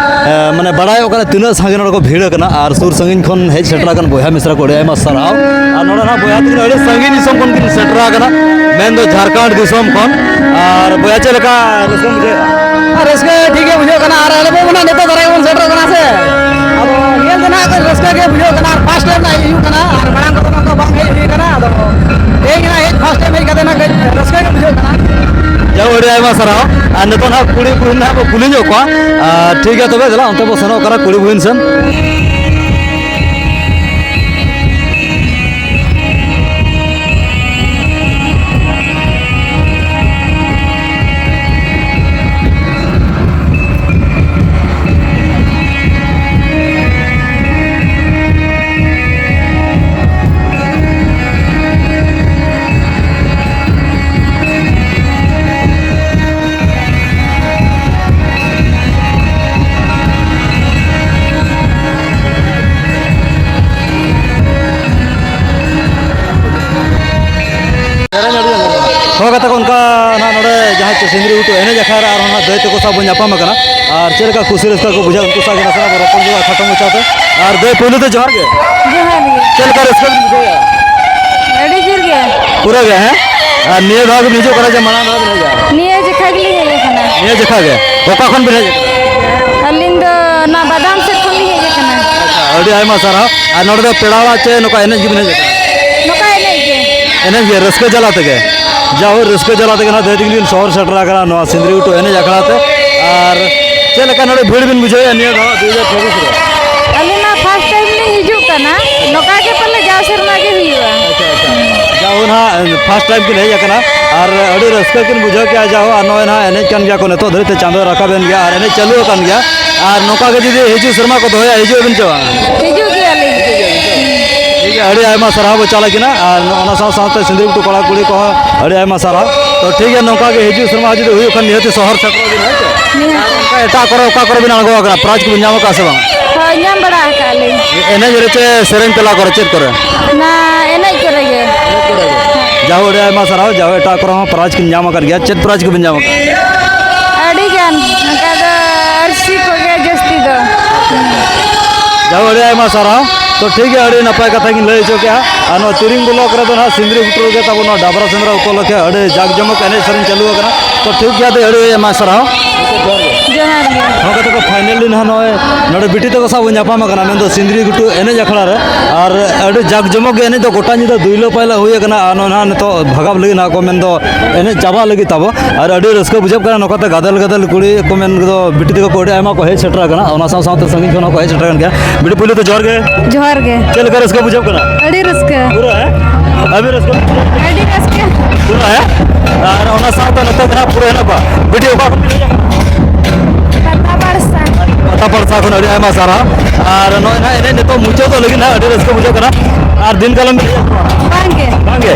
ᱮ, ᱢᱟᱱᱮ, ᱵᱟᱲᱟᱭᱚᱜ ᱠᱟᱱᱟ ᱛᱤᱱᱟᱹᱜ ᱥᱟᱸᱜᱮ ᱱᱚᱰᱮ ᱠᱚ ᱵᱷᱤᱲ ᱟᱠᱟᱱᱟ, ᱟᱨ ᱥᱩᱨ ᱥᱟᱺᱜᱤᱧ ᱠᱷᱚᱱ ᱦᱮᱡ ᱥᱮᱴᱮᱨ ᱟᱠᱟᱱ ᱵᱚᱭᱦᱟ ᱢᱤᱥᱨᱟ ᱠᱚ ᱟᱹᱰᱤ ᱟᱭᱢᱟ ᱥᱟᱨᱦᱟᱣ᱾ ᱟᱨ ᱱᱚᱰᱮ ᱱᱟᱦᱟᱜ ᱵᱚᱭᱦᱟ ᱛᱟᱹᱠᱤᱱ ᱟᱹᱰᱤ ᱥᱟᱺᱜᱤᱧ ᱫᱤᱥᱚᱢ ᱠᱷᱚᱱ ᱠᱤᱱ ᱥᱮᱴᱮᱨ ᱟᱠᱟᱱᱟ, ᱢᱮᱱᱫᱚ ᱡᱷᱟᱲᱠᱷᱚᱸᱰ ᱫᱤᱥᱚᱢ ᱠᱷᱚᱱ᱾ ᱟᱨ ᱵᱚᱭᱦᱟ, ᱪᱮᱫ ᱞᱮᱠᱟ ᱨᱟᱹᱥᱠᱟᱹᱢ ᱵᱩᱡᱷᱟᱹᱣᱮᱫᱼᱟ? ᱟᱨ ᱨᱟᱹᱥᱠᱟᱹ ᱴᱷᱤᱠ ᱜᱮ ᱵᱩᱡᱷᱟᱹᱜ ᱠᱟᱱᱟ, ᱟᱨ ᱟᱞᱮ ᱫᱚ ᱚᱱᱟ ᱱᱤᱛᱚᱜ ᱫᱷᱟᱨᱟ ᱜᱮᱵᱚᱱ ᱥᱮᱴᱮᱨᱚᱜ ᱠᱟᱱᱟ ᱥᱮ, ᱟᱫᱚ ᱧᱮᱞ ᱛᱮ ᱱᱟᱦᱟᱜ ᱠᱟᱹᱡ ᱨᱟᱹᱥᱠᱟᱹ ᱜᱮ ᱵᱩᱡᱷᱟᱹᱜ ᱠᱟᱱᱟ, ᱟᱨ ᱯᱷᱟᱥᱴ ᱴᱟᱭᱤᱢ ᱱᱟᱦᱟᱜ ᱦᱮᱡ ᱦᱩᱭᱩᱜ ᱠᱟᱱᱟ, ᱟᱨ ᱢᱟᱲᱟᱝ ᱠᱚᱫᱚ ᱱᱚᱝᱠᱟ ᱵᱟᱝ ᱦᱮᱡ ᱦᱩᱭ ᱠᱟᱱᱟ, ᱟᱫᱚ ᱛᱮᱦᱮᱧ ᱱᱟᱦᱟᱜ ᱦᱮᱡ ᱯᱷᱟᱥᱴ ᱴᱟᱭᱤᱢ ᱦᱮᱡ ᱠᱟᱛᱮ ᱱᱟᱦᱟᱜ ᱠᱟᱹᱡ ᱨᱟᱹᱥᱠᱟᱹ ᱜᱮ ᱵᱩᱡᱷᱟᱹᱜ ᱠᱟᱱᱟ᱾ ᱡᱟᱣ, ᱟᱹᱰᱤ ᱟᱭᱢᱟ ᱥᱟᱨᱦᱟᱣ᱾ ᱟᱨ ᱱᱤᱛᱚᱜ ᱱᱟᱦᱟᱜ ᱠᱩᱲᱤ ᱵᱩᱦᱤᱱ ᱱᱟᱦᱟᱜ ᱵᱚ ᱠᱩᱞᱤ ᱧᱚᱜ ᱠᱚᱣᱟ᱾ ᱟᱨ ᱴᱷᱤᱠ ᱜᱮᱭᱟ, ᱛᱚᱵᱮ ᱫᱮᱞᱟ ᱚᱱᱛᱮ ᱵᱚ ᱥᱮᱱᱚᱜ ᱠᱟᱱᱟ ᱠᱩᱲᱤ ᱵᱩᱦᱤᱱ ᱥᱮᱱ᱾ ᱦᱳᱭ ᱜᱟᱛᱮ ᱠᱚ, ᱚᱱᱠᱟ ᱱᱟᱦᱟᱜ ᱱᱚᱰᱮ ᱡᱟᱦᱟᱸ ᱪᱮ ᱥᱤᱸᱫᱽᱨᱤ ᱜᱷᱩᱴᱩ ᱮᱱᱮᱡ ᱟᱠᱷᱲᱟ ᱨᱮ ᱟᱨᱦᱚᱸ ᱱᱟᱦᱟᱜ ᱫᱟᱹᱭ ᱛᱟᱠᱚ ᱥᱟᱶ ᱵᱚᱱ ᱧᱟᱯᱟᱢ ᱟᱠᱟᱱᱟ᱾ ᱟᱨ ᱪᱮᱫ ᱞᱮᱠᱟ ᱠᱩᱥᱤ ᱨᱟᱹᱥᱠᱟᱹ ᱠᱚ ᱵᱩᱡᱷᱟᱹᱣ, ᱩᱱᱠᱩ ᱥᱟᱶ ᱜᱮ ᱱᱟᱥᱮᱱᱟᱜ ᱵᱚᱱ ᱨᱚᱯᱚᱲ ᱧᱚᱜᱼᱟ ᱠᱷᱟᱴᱚ ᱢᱟᱪᱷᱟᱛᱮ᱾ ᱟᱨ ᱫᱟᱹᱭ, ᱯᱳᱭᱞᱳ ᱛᱮ ᱡᱚᱦᱟᱨ ᱜᱮ᱾ ᱡᱚᱦᱟᱨ ᱜᱮ᱾ ᱪᱮᱫ ᱞᱮᱠᱟ ᱨᱟᱹᱥᱠᱟᱹ ᱵᱤᱱ ᱵᱩᱡᱷᱟᱹᱣᱮᱫᱼᱟ? ᱟᱹᱰᱤ ᱡᱳᱨ ᱜᱮ᱾ ᱯᱩᱨᱟᱹ ᱜᱮ, ᱦᱮᱸ? ᱟᱨ ᱱᱤᱭᱟᱹ ᱫᱷᱟᱣ ᱜᱮᱵᱤᱱ ᱦᱤᱡᱩᱜ ᱠᱟᱱᱟ ᱡᱮ ᱢᱟᱲᱟᱝ ᱫᱷᱟᱣ ᱵᱤᱱ ᱦᱮᱡᱼᱟ? ᱱᱤᱭᱟᱹ ᱡᱮᱠᱷᱟ ᱜᱮᱞᱤᱧ ᱦᱮᱡ ᱟᱠᱟᱱᱟ᱾ ᱱᱤᱭᱟᱹ ᱡᱮᱠᱷᱟ ᱜᱮ? ᱚᱠᱟ ᱠᱷᱚᱱ ᱵᱤᱱ ᱦᱮᱡ ᱟᱠᱟᱱᱟ? ᱟᱹᱞᱤᱧ ᱫᱚ ᱱᱚᱣᱟ ᱵᱟᱫᱟᱢ ᱥᱮᱫ ᱠᱷᱚᱱ ᱞᱤᱧ ᱦᱮᱡ ᱟᱠᱟᱱᱟ᱾ ᱟᱪᱪᱷᱟ, ᱟᱹᱰᱤ ᱟᱭᱢᱟ ᱥᱟᱨᱦᱟᱣ᱾ ᱟᱨ ᱱᱚᱰᱮ ᱫᱚ ᱯᱮᱲᱟ ᱚᱲᱟᱜ ᱪᱮ ᱱᱚᱝᱠᱟ ᱮᱱᱮᱡ ᱜᱮᱵᱤᱱ ᱦᱮᱡ ᱟᱠᱟᱱᱟ? ᱱᱚᱝᱠᱟ ᱮᱱᱮᱡ ᱜᱮ᱾ ᱮᱱᱮᱡ ᱜᱮ, ᱨᱟᱹᱥᱠᱟᱹ ᱡᱟᱞᱟ ᱛᱮᱜᱮ? ᱡᱟᱭᱦᱳᱠ, ᱨᱟᱹᱥᱠᱟᱹ ᱡᱟᱞᱟ ᱛᱮᱜᱮ ᱱᱟᱦᱟᱜ ᱫᱟᱹᱭ ᱛᱟᱹᱠᱤᱱ ᱠᱤᱱ ᱥᱚᱦᱚᱨ ᱥᱮᱴᱮᱨ ᱟᱠᱟᱱᱟ ᱱᱚᱣᱟ ᱥᱤᱸᱫᱽᱨᱤ ᱜᱷᱩᱴᱩ ᱮᱱᱮᱡ ᱟᱠᱷᱲᱟ ᱛᱮ᱾ ᱟᱨ ᱪᱮᱫ ᱞᱮᱠᱟ ᱱᱚᱰᱮ ᱵᱷᱤᱲ ᱵᱤᱱ ᱵᱩᱡᱷᱟᱹᱣᱮᱫᱼᱟ ᱱᱤᱭᱟᱹ ᱫᱷᱟᱣ ᱫᱩ ᱦᱟᱡᱟᱨ ᱪᱷᱟᱵᱵᱤᱥ ᱨᱮ? ᱟᱹᱞᱤᱧ ᱢᱟ ᱯᱷᱟᱥᱴ ᱴᱟᱭᱤᱢ ᱞᱤᱧ ᱦᱤᱡᱩᱜ ᱠᱟᱱᱟ, ᱱᱚᱝᱠᱟ ᱜᱮ ᱯᱟᱞᱮ ᱡᱟᱣ ᱥᱮᱨᱢᱟ ᱜᱮ ᱦᱩᱭᱩᱜᱼᱟ᱾ ᱟᱪᱪᱷᱟ, ᱟᱪᱪᱷᱟ᱾ ᱡᱟᱭᱦᱳᱠ ᱱᱟᱦᱟᱜ ᱯᱷᱟᱥᱴ ᱴᱟᱭᱤᱢ ᱠᱤᱱ ᱦᱮᱡ ᱟᱠᱟᱱᱟ ᱟᱨ ᱟᱹᱰᱤ ᱨᱟᱹᱥᱠᱟᱹ ᱠᱤᱱ ᱵᱩᱡᱷᱟᱹᱣ ᱠᱮᱜᱼᱟ᱾ ᱡᱟᱭᱦᱳᱠ, ᱟᱨ ᱱᱚᱜᱼᱚᱭ ᱱᱟᱦᱟᱜ ᱮᱱᱮᱡ ᱠᱟᱱ ᱜᱮᱭᱟ ᱠᱚ, ᱱᱤᱛᱚᱜ ᱫᱷᱟᱹᱨᱤᱡ ᱛᱮ ᱪᱟᱸᱫᱳ ᱨᱟᱠᱟᱵ ᱮᱱ ᱜᱮᱭᱟ ᱟᱨ ᱮᱱᱮᱡ ᱪᱟᱹᱞᱩ ᱟᱠᱟᱱ ᱜᱮᱭᱟ᱾ ᱟᱨ ᱱᱚᱝᱠᱟ ᱜᱮ ᱡᱩᱫᱤ ᱦᱤᱡᱩᱜ ᱥᱮᱨᱢᱟ ᱠᱚ ᱫᱚᱦᱚᱭᱟ, ᱦᱤᱡᱩᱜ ᱟᱵᱤᱱ ᱪᱮ ᱵᱟᱝ? ᱦᱤᱡᱩᱜ ᱜᱮᱭᱟᱞᱤᱧ᱾ ᱴᱷᱤᱠ ᱜᱮᱭᱟ, ᱟᱹᱰᱤ ᱟᱭᱢᱟ ᱥᱟᱨᱦᱟᱣ ᱵᱚ ᱪᱟᱞ ᱟᱹᱠᱤᱱᱟ᱾ ᱟᱨ ᱚᱱᱟ ᱥᱟᱶ ᱥᱟᱶᱛᱮ ᱥᱤᱸᱫᱽᱨᱤ ᱜᱷᱩᱴᱩ ᱠᱚᱲᱟ ᱠᱩᱲᱤ ᱠᱚᱦᱚᱸ ᱟᱹᱰᱤ ᱟᱭᱢᱟ ᱥᱟᱨᱦᱟᱣ᱾ ᱛᱚ ᱴᱷᱤᱠ ᱜᱮᱭᱟ, ᱱᱚᱝᱠᱟ ᱜᱮ ᱦᱤᱡᱩᱜ ᱥᱮᱨᱢᱟ ᱡᱩᱫᱤ ᱦᱩᱭᱩᱜ ᱠᱷᱟᱱ ᱱᱤᱦᱟᱹᱛ ᱥᱚᱦᱚᱨ ᱥᱮᱴᱮᱨᱚᱜ ᱵᱤᱱ, ᱦᱮᱸ ᱥᱮ? ᱱᱤᱦᱟᱹᱛ᱾ ᱚᱱᱠᱟ ᱮᱴᱟᱜ ᱠᱚᱨᱮ ᱚᱠᱟ ᱠᱚᱨᱮ ᱵᱤᱱ ᱟᱬᱜᱚ ᱟᱠᱟᱱᱟ, ᱯᱨᱟᱭᱤᱡᱽ ᱠᱚᱵᱤᱱ ᱧᱟᱢ ᱟᱠᱟᱫᱼᱟ ᱥᱮ ᱵᱟᱝ? ᱦᱳᱭ, ᱧᱟᱢ ᱵᱟᱲᱟ ᱟᱠᱟᱫ ᱞᱤᱧ᱾ ᱮᱱᱮᱡ ᱨᱮ ᱪᱮ ᱥᱮᱨᱮᱧ ᱛᱟᱞᱟ ᱠᱚᱨᱮ, ᱪᱮᱫ ᱠᱚᱨᱮ? ᱚᱱᱟ ᱮᱱᱮᱡ ᱠᱚᱨᱮ ᱜᱮ᱾ ᱡᱟᱦᱳ, ᱟᱹᱰᱤ ᱟᱭᱢᱟ ᱥᱟᱨᱦᱟᱣ᱾ ᱡᱟᱦᱳ, ᱮᱴᱟᱜ ᱠᱚᱨᱮ ᱦᱚᱸ ᱯᱨᱟᱭᱤᱡᱽ ᱠᱤᱱ ᱧᱟᱢ ᱟᱠᱟᱫ ᱜᱮᱭᱟ᱾ ᱪᱮᱫ ᱯᱨᱟᱭᱤᱡᱽ ᱠᱚᱵᱤᱱ ᱧᱟᱢ ᱟᱠᱟᱫᱟ? ᱟᱹᱰᱤ ᱜᱟᱱ, ᱱᱚᱝᱠᱟ ᱫᱚ ᱟᱹᱨᱥᱤ ᱠᱚᱜᱮ ᱡᱟᱹᱥᱛᱤ ᱫᱚ᱾ ᱡᱟᱦᱳ, ᱟᱹᱰᱤ ᱟᱭᱢᱟ ᱥᱟᱨᱦᱟᱣ᱾ ᱛᱚ ᱴᱷᱤᱠ ᱜᱮᱭᱟ, ᱟᱹᱰᱤ ᱱᱟᱯᱟᱭ ᱠᱟᱛᱷᱟ ᱜᱤᱧ ᱞᱟᱹᱭ ᱦᱚᱪᱚ ᱠᱮᱜᱼᱟ᱾ ᱟᱨ ᱱᱚᱣᱟ ᱛᱤᱨᱤᱝ ᱵᱞᱚᱠ ᱨᱮᱫᱚ ᱱᱟᱦᱟᱜ ᱥᱤᱸᱫᱽᱨᱤ ᱜᱷᱩᱴᱩ ᱨᱮᱜᱮ ᱛᱟᱵᱚ ᱱᱚᱣᱟ ᱰᱟᱵᱨᱟ ᱥᱮᱸᱫᱽᱨᱟ ᱩᱯᱚᱞᱚᱠᱠᱷᱮ ᱟᱹᱰᱤ ᱡᱟᱠ ᱡᱚᱢᱚᱠ ᱮᱱᱮᱡ ᱥᱮᱨᱮᱧ ᱪᱟᱹᱞᱩ ᱟᱠᱟᱱᱟ᱾ ᱛᱚ ᱴᱷᱤᱠ ᱜᱮᱭᱟ, ᱟᱹᱰᱤ ᱟᱭᱢᱟ ᱥᱟᱨᱦᱟᱣ᱾ ᱡᱚᱦᱟᱨ ᱜᱮ᱾ ᱱᱚᱣᱟ ᱠᱟᱛᱮ ᱠᱚ ᱯᱷᱟᱭᱱᱟᱞᱤ ᱱᱟᱦᱟᱜ ᱱᱚᱜᱼᱚᱭ ᱱᱚᱰᱮ ᱵᱤᱴᱤ ᱛᱟᱠᱚ ᱥᱟᱶ ᱵᱚᱱ ᱧᱟᱯᱟᱢ ᱟᱠᱟᱱᱟ, ᱢᱮᱱᱫᱚ ᱥᱤᱸᱫᱽᱨᱤ ᱜᱷᱩᱴᱩ ᱮᱱᱮᱡ ᱟᱠᱷᱲᱟ ᱨᱮ᱾ ᱟᱨ ᱟᱹᱰᱤ ᱡᱟᱠ ᱡᱚᱢᱚᱠ ᱜᱮ ᱮᱱᱮᱡ ᱫᱚ ᱜᱚᱴᱟ ᱧᱤᱫᱟᱹ ᱫᱩᱭᱞᱟᱹ ᱯᱟᱭᱞᱟ ᱦᱩᱭ ᱟᱠᱟᱱᱟ᱾ ᱟᱨ ᱱᱚᱜᱼᱚᱭ ᱱᱟᱦᱟᱜ ᱱᱤᱛᱚᱜ ᱵᱷᱟᱜᱟᱵ ᱞᱟᱹᱜᱤᱫ ᱱᱟᱦᱟᱜ ᱠᱚ, ᱢᱮᱱᱫᱚ ᱮᱱᱮᱡ ᱪᱟᱵᱟᱜ ᱞᱟᱹᱜᱤᱫ ᱛᱟᱵᱚ᱾ ᱟᱨ ᱟᱹᱰᱤ ᱨᱟᱹᱥᱠᱟᱹ ᱵᱩᱡᱷᱟᱹᱜ ᱠᱟᱱᱟ ᱱᱚᱝᱠᱟᱛᱮ ᱜᱟᱫᱮᱞ ᱜᱟᱫᱮᱞ ᱠᱩᱲᱤ ᱠᱚ, ᱢᱮᱱ ᱫᱚ ᱵᱤᱴᱤ ᱛᱟᱠᱚ ᱠᱚ ᱟᱹᱰᱤ ᱟᱭᱢᱟ ᱠᱚ ᱦᱮᱡ ᱥᱮᱴᱮᱨ ᱟᱠᱟᱱᱟ, ᱚᱱᱟ ᱥᱟᱶ ᱥᱟᱶᱛᱮ ᱥᱟᱺᱜᱤᱧ ᱠᱷᱚᱱ ᱦᱚᱸ ᱠᱚ ᱦᱮᱡ ᱥᱮᱴᱮᱨ ᱟᱠᱟᱱ ᱜᱮᱭᱟ᱾ ᱵᱤᱴᱤ, ᱯᱩᱭᱞᱩ ᱛᱮ ᱡᱚᱦᱟᱨ ᱜᱮ᱾ ᱡᱚᱦᱟᱨ ᱜᱮ᱾ ᱪᱮᱫ ᱞᱮᱠᱟ ᱨᱟᱹᱥᱠᱟᱹ ᱵᱩᱡᱷᱟᱹᱜ ᱠᱟᱱᱟ? ᱟᱹᱰᱤ ᱨᱟᱹᱥᱠᱟᱹ᱾ ᱯᱩᱨᱟᱹ, ᱦᱮᱸ? ᱟᱹᱵᱤᱱ ᱨᱟᱹᱥᱠᱟᱹ? ᱟᱹᱰᱤ ᱨᱟᱹᱥᱠᱟᱹ᱾ ᱯᱩᱨᱟᱹ, ᱦᱮᱸ? ᱟᱨ ᱚᱱᱟ ᱥᱟᱶᱛᱮ ᱱᱚᱛᱮ ᱫᱚ ᱦᱟᱸᱜ ᱯᱩᱨᱟᱹ ᱦᱮᱱᱟᱜ ᱠᱚᱣᱟ᱾ ᱵᱤᱴᱤ, ᱚᱠᱟ ᱠᱷᱚᱱ ᱵᱤᱱ ᱦᱮᱡ ᱟᱠᱟᱱᱟ? ᱯᱟᱛᱟ ᱯᱟᱲᱥᱟ᱾ ᱯᱟᱛᱟ ᱯᱟᱲᱥᱟ ᱠᱷᱚᱱ ᱟᱹᱰᱤ ᱟᱭᱢᱟ ᱥᱟᱨᱦᱟᱣ᱾ ᱟᱨ ᱱᱚᱜᱼᱚᱭ ᱱᱟᱦᱟᱜ ᱮᱱᱮᱡ ᱱᱤᱛᱚᱜ ᱢᱩᱪᱟᱹᱫᱚᱜ ᱞᱟᱹᱜᱤᱫ ᱱᱟᱦᱟᱜ, ᱟᱹᱰᱤ ᱨᱟᱹᱥᱠᱟᱹ ᱵᱩᱡᱷᱟᱹᱜ ᱠᱟᱱᱟ᱾ ᱟᱨ ᱫᱤᱱ ᱠᱟᱞᱚᱢ ᱵᱤᱱ ᱦᱮᱡ ᱟᱠᱟᱱᱟ? ᱵᱟᱝᱜᱮ᱾ ᱵᱟᱝᱜᱮ?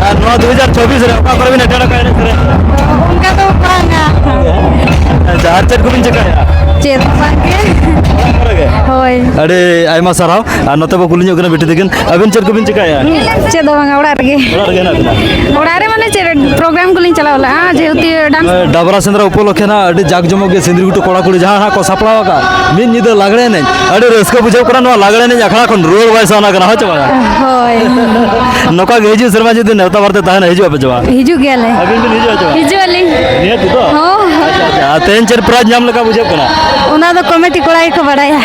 ᱟᱨ ᱱᱚᱣᱟ ᱫᱩ ᱦᱟᱡᱟᱨ ᱪᱚᱵᱵᱤᱥ ᱨᱮ ᱚᱠᱟ ᱠᱚᱨᱮ ᱵᱤᱱ ᱮᱴᱮᱱᱰ ᱟᱠᱟᱫᱼᱟ ᱮᱱᱮᱡ ᱥᱮᱨᱮᱧ? ᱚᱱᱠᱟ ᱫᱚ ᱵᱟᱝᱟ᱾ ᱟᱪᱪᱷᱟ, ᱟᱨ ᱪᱮᱫ ᱠᱚᱵᱤᱱ ᱪᱤᱠᱟᱹᱭᱟ? ᱪᱮᱫ ᱦᱚᱸ ᱵᱟᱝᱜᱮ᱾ ᱚᱲᱟᱜ ᱠᱚᱨᱮ ᱜᱮ? ᱦᱳᱭ᱾ ᱟᱹᱰᱤ ᱟᱭᱢᱟ ᱥᱟᱨᱦᱟᱣ᱾ ᱟᱨ ᱱᱚᱛᱮ ᱵᱚ ᱠᱩᱞᱤ ᱧᱚᱜ ᱠᱟᱱᱟ ᱵᱤᱴᱤ ᱛᱟᱹᱠᱤᱱ, ᱟᱹᱵᱤᱱ ᱪᱮᱫ ᱠᱚᱵᱤᱱ ᱪᱤᱠᱟᱹᱭᱟ? ᱪᱮᱫ ᱦᱚᱸ ᱵᱟᱝᱟ, ᱚᱲᱟᱜ ᱨᱮᱜᱮ᱾ ᱚᱲᱟᱜ ᱨᱮᱜᱮ ᱦᱮᱱᱟᱜ ᱵᱤᱱᱟ? ᱚᱲᱟᱜ ᱨᱮ ᱢᱟᱱᱮ ᱪᱮᱫ, ᱯᱨᱳᱜᱨᱟᱢ ᱠᱚᱞᱤᱧ ᱪᱟᱞᱟᱣ ᱞᱮᱜᱼᱟ, ᱡᱮᱦᱮᱛᱩ ᱰᱟᱱᱥ᱾ ᱰᱟᱵᱨᱟ ᱥᱮᱸᱫᱽᱨᱟ ᱩᱯᱚᱞᱚᱠᱠᱷᱮ ᱱᱟᱜ ᱟᱹᱰᱤ ᱡᱟᱠ ᱡᱚᱢᱚᱠ ᱜᱮ ᱥᱤᱸᱫᱽᱨᱤ ᱜᱷᱩᱴᱩ ᱠᱚᱲᱟ ᱠᱩᱲᱤ ᱡᱟᱦᱟᱸ ᱦᱟᱸᱜ ᱠᱚ ᱥᱟᱯᱲᱟᱣ ᱟᱠᱟᱫ ᱢᱤᱫ ᱧᱤᱫᱟᱹ ᱞᱟᱜᱽᱲᱮ ᱮᱱᱮᱡ, ᱟᱹᱰᱤ ᱨᱟᱹᱥᱠᱟᱹ ᱵᱩᱡᱷᱟᱹᱣ ᱠᱟᱱᱟ᱾ ᱱᱚᱣᱟ ᱞᱟᱜᱽᱲᱮ ᱮᱱᱮᱡ ᱟᱠᱷᱲᱟ ᱠᱷᱚᱱ ᱨᱩᱣᱟᱹᱲ ᱵᱟᱭ ᱥᱟᱱᱟ ᱠᱟᱱᱟ, ᱦᱳᱭ ᱪᱮ ᱵᱟᱝᱟ? ᱦᱳᱭ᱾ ᱱᱚᱝᱠᱟ ᱜᱮ ᱦᱤᱡᱩᱜ ᱥᱮᱨᱢᱟ ᱡᱩᱫᱤ ᱱᱮᱣᱛᱟ ᱵᱟᱨᱛᱮ ᱛᱟᱦᱮᱱᱟ, ᱦᱤᱡᱩᱜ ᱟᱯᱮ ᱪᱮ ᱵᱟᱝ? ᱦᱤᱡᱩᱜ ᱜᱮᱭᱟᱞᱮ᱾ ᱟᱹᱵᱤᱱ ᱵᱤᱱ ᱦᱤᱡᱩᱜᱼᱟ ᱪᱮ ᱵᱟᱝ? ᱦᱤᱡᱩᱜ ᱟᱹᱞᱤᱧ᱾ ᱱᱤᱦᱟᱹᱛ ᱜᱮ ᱛᱚ? ᱦᱚᱸ᱾ ᱟᱪᱪᱷᱟ, ᱟᱪᱪᱷᱟ᱾ ᱟᱨ ᱛᱮᱦᱮᱧ ᱪᱮᱫ ᱯᱨᱟᱭᱤᱡᱽ ᱧᱟᱢ ᱞᱮᱠᱟ ᱵᱩᱡᱷᱟᱹᱜ ᱠᱟᱱᱟ? ᱚᱱᱟ ᱫᱚ ᱠᱚᱢᱤᱴᱤ ᱠᱚᱲᱟ ᱜᱮᱠᱚ ᱵᱟᱲᱟᱭᱟ᱾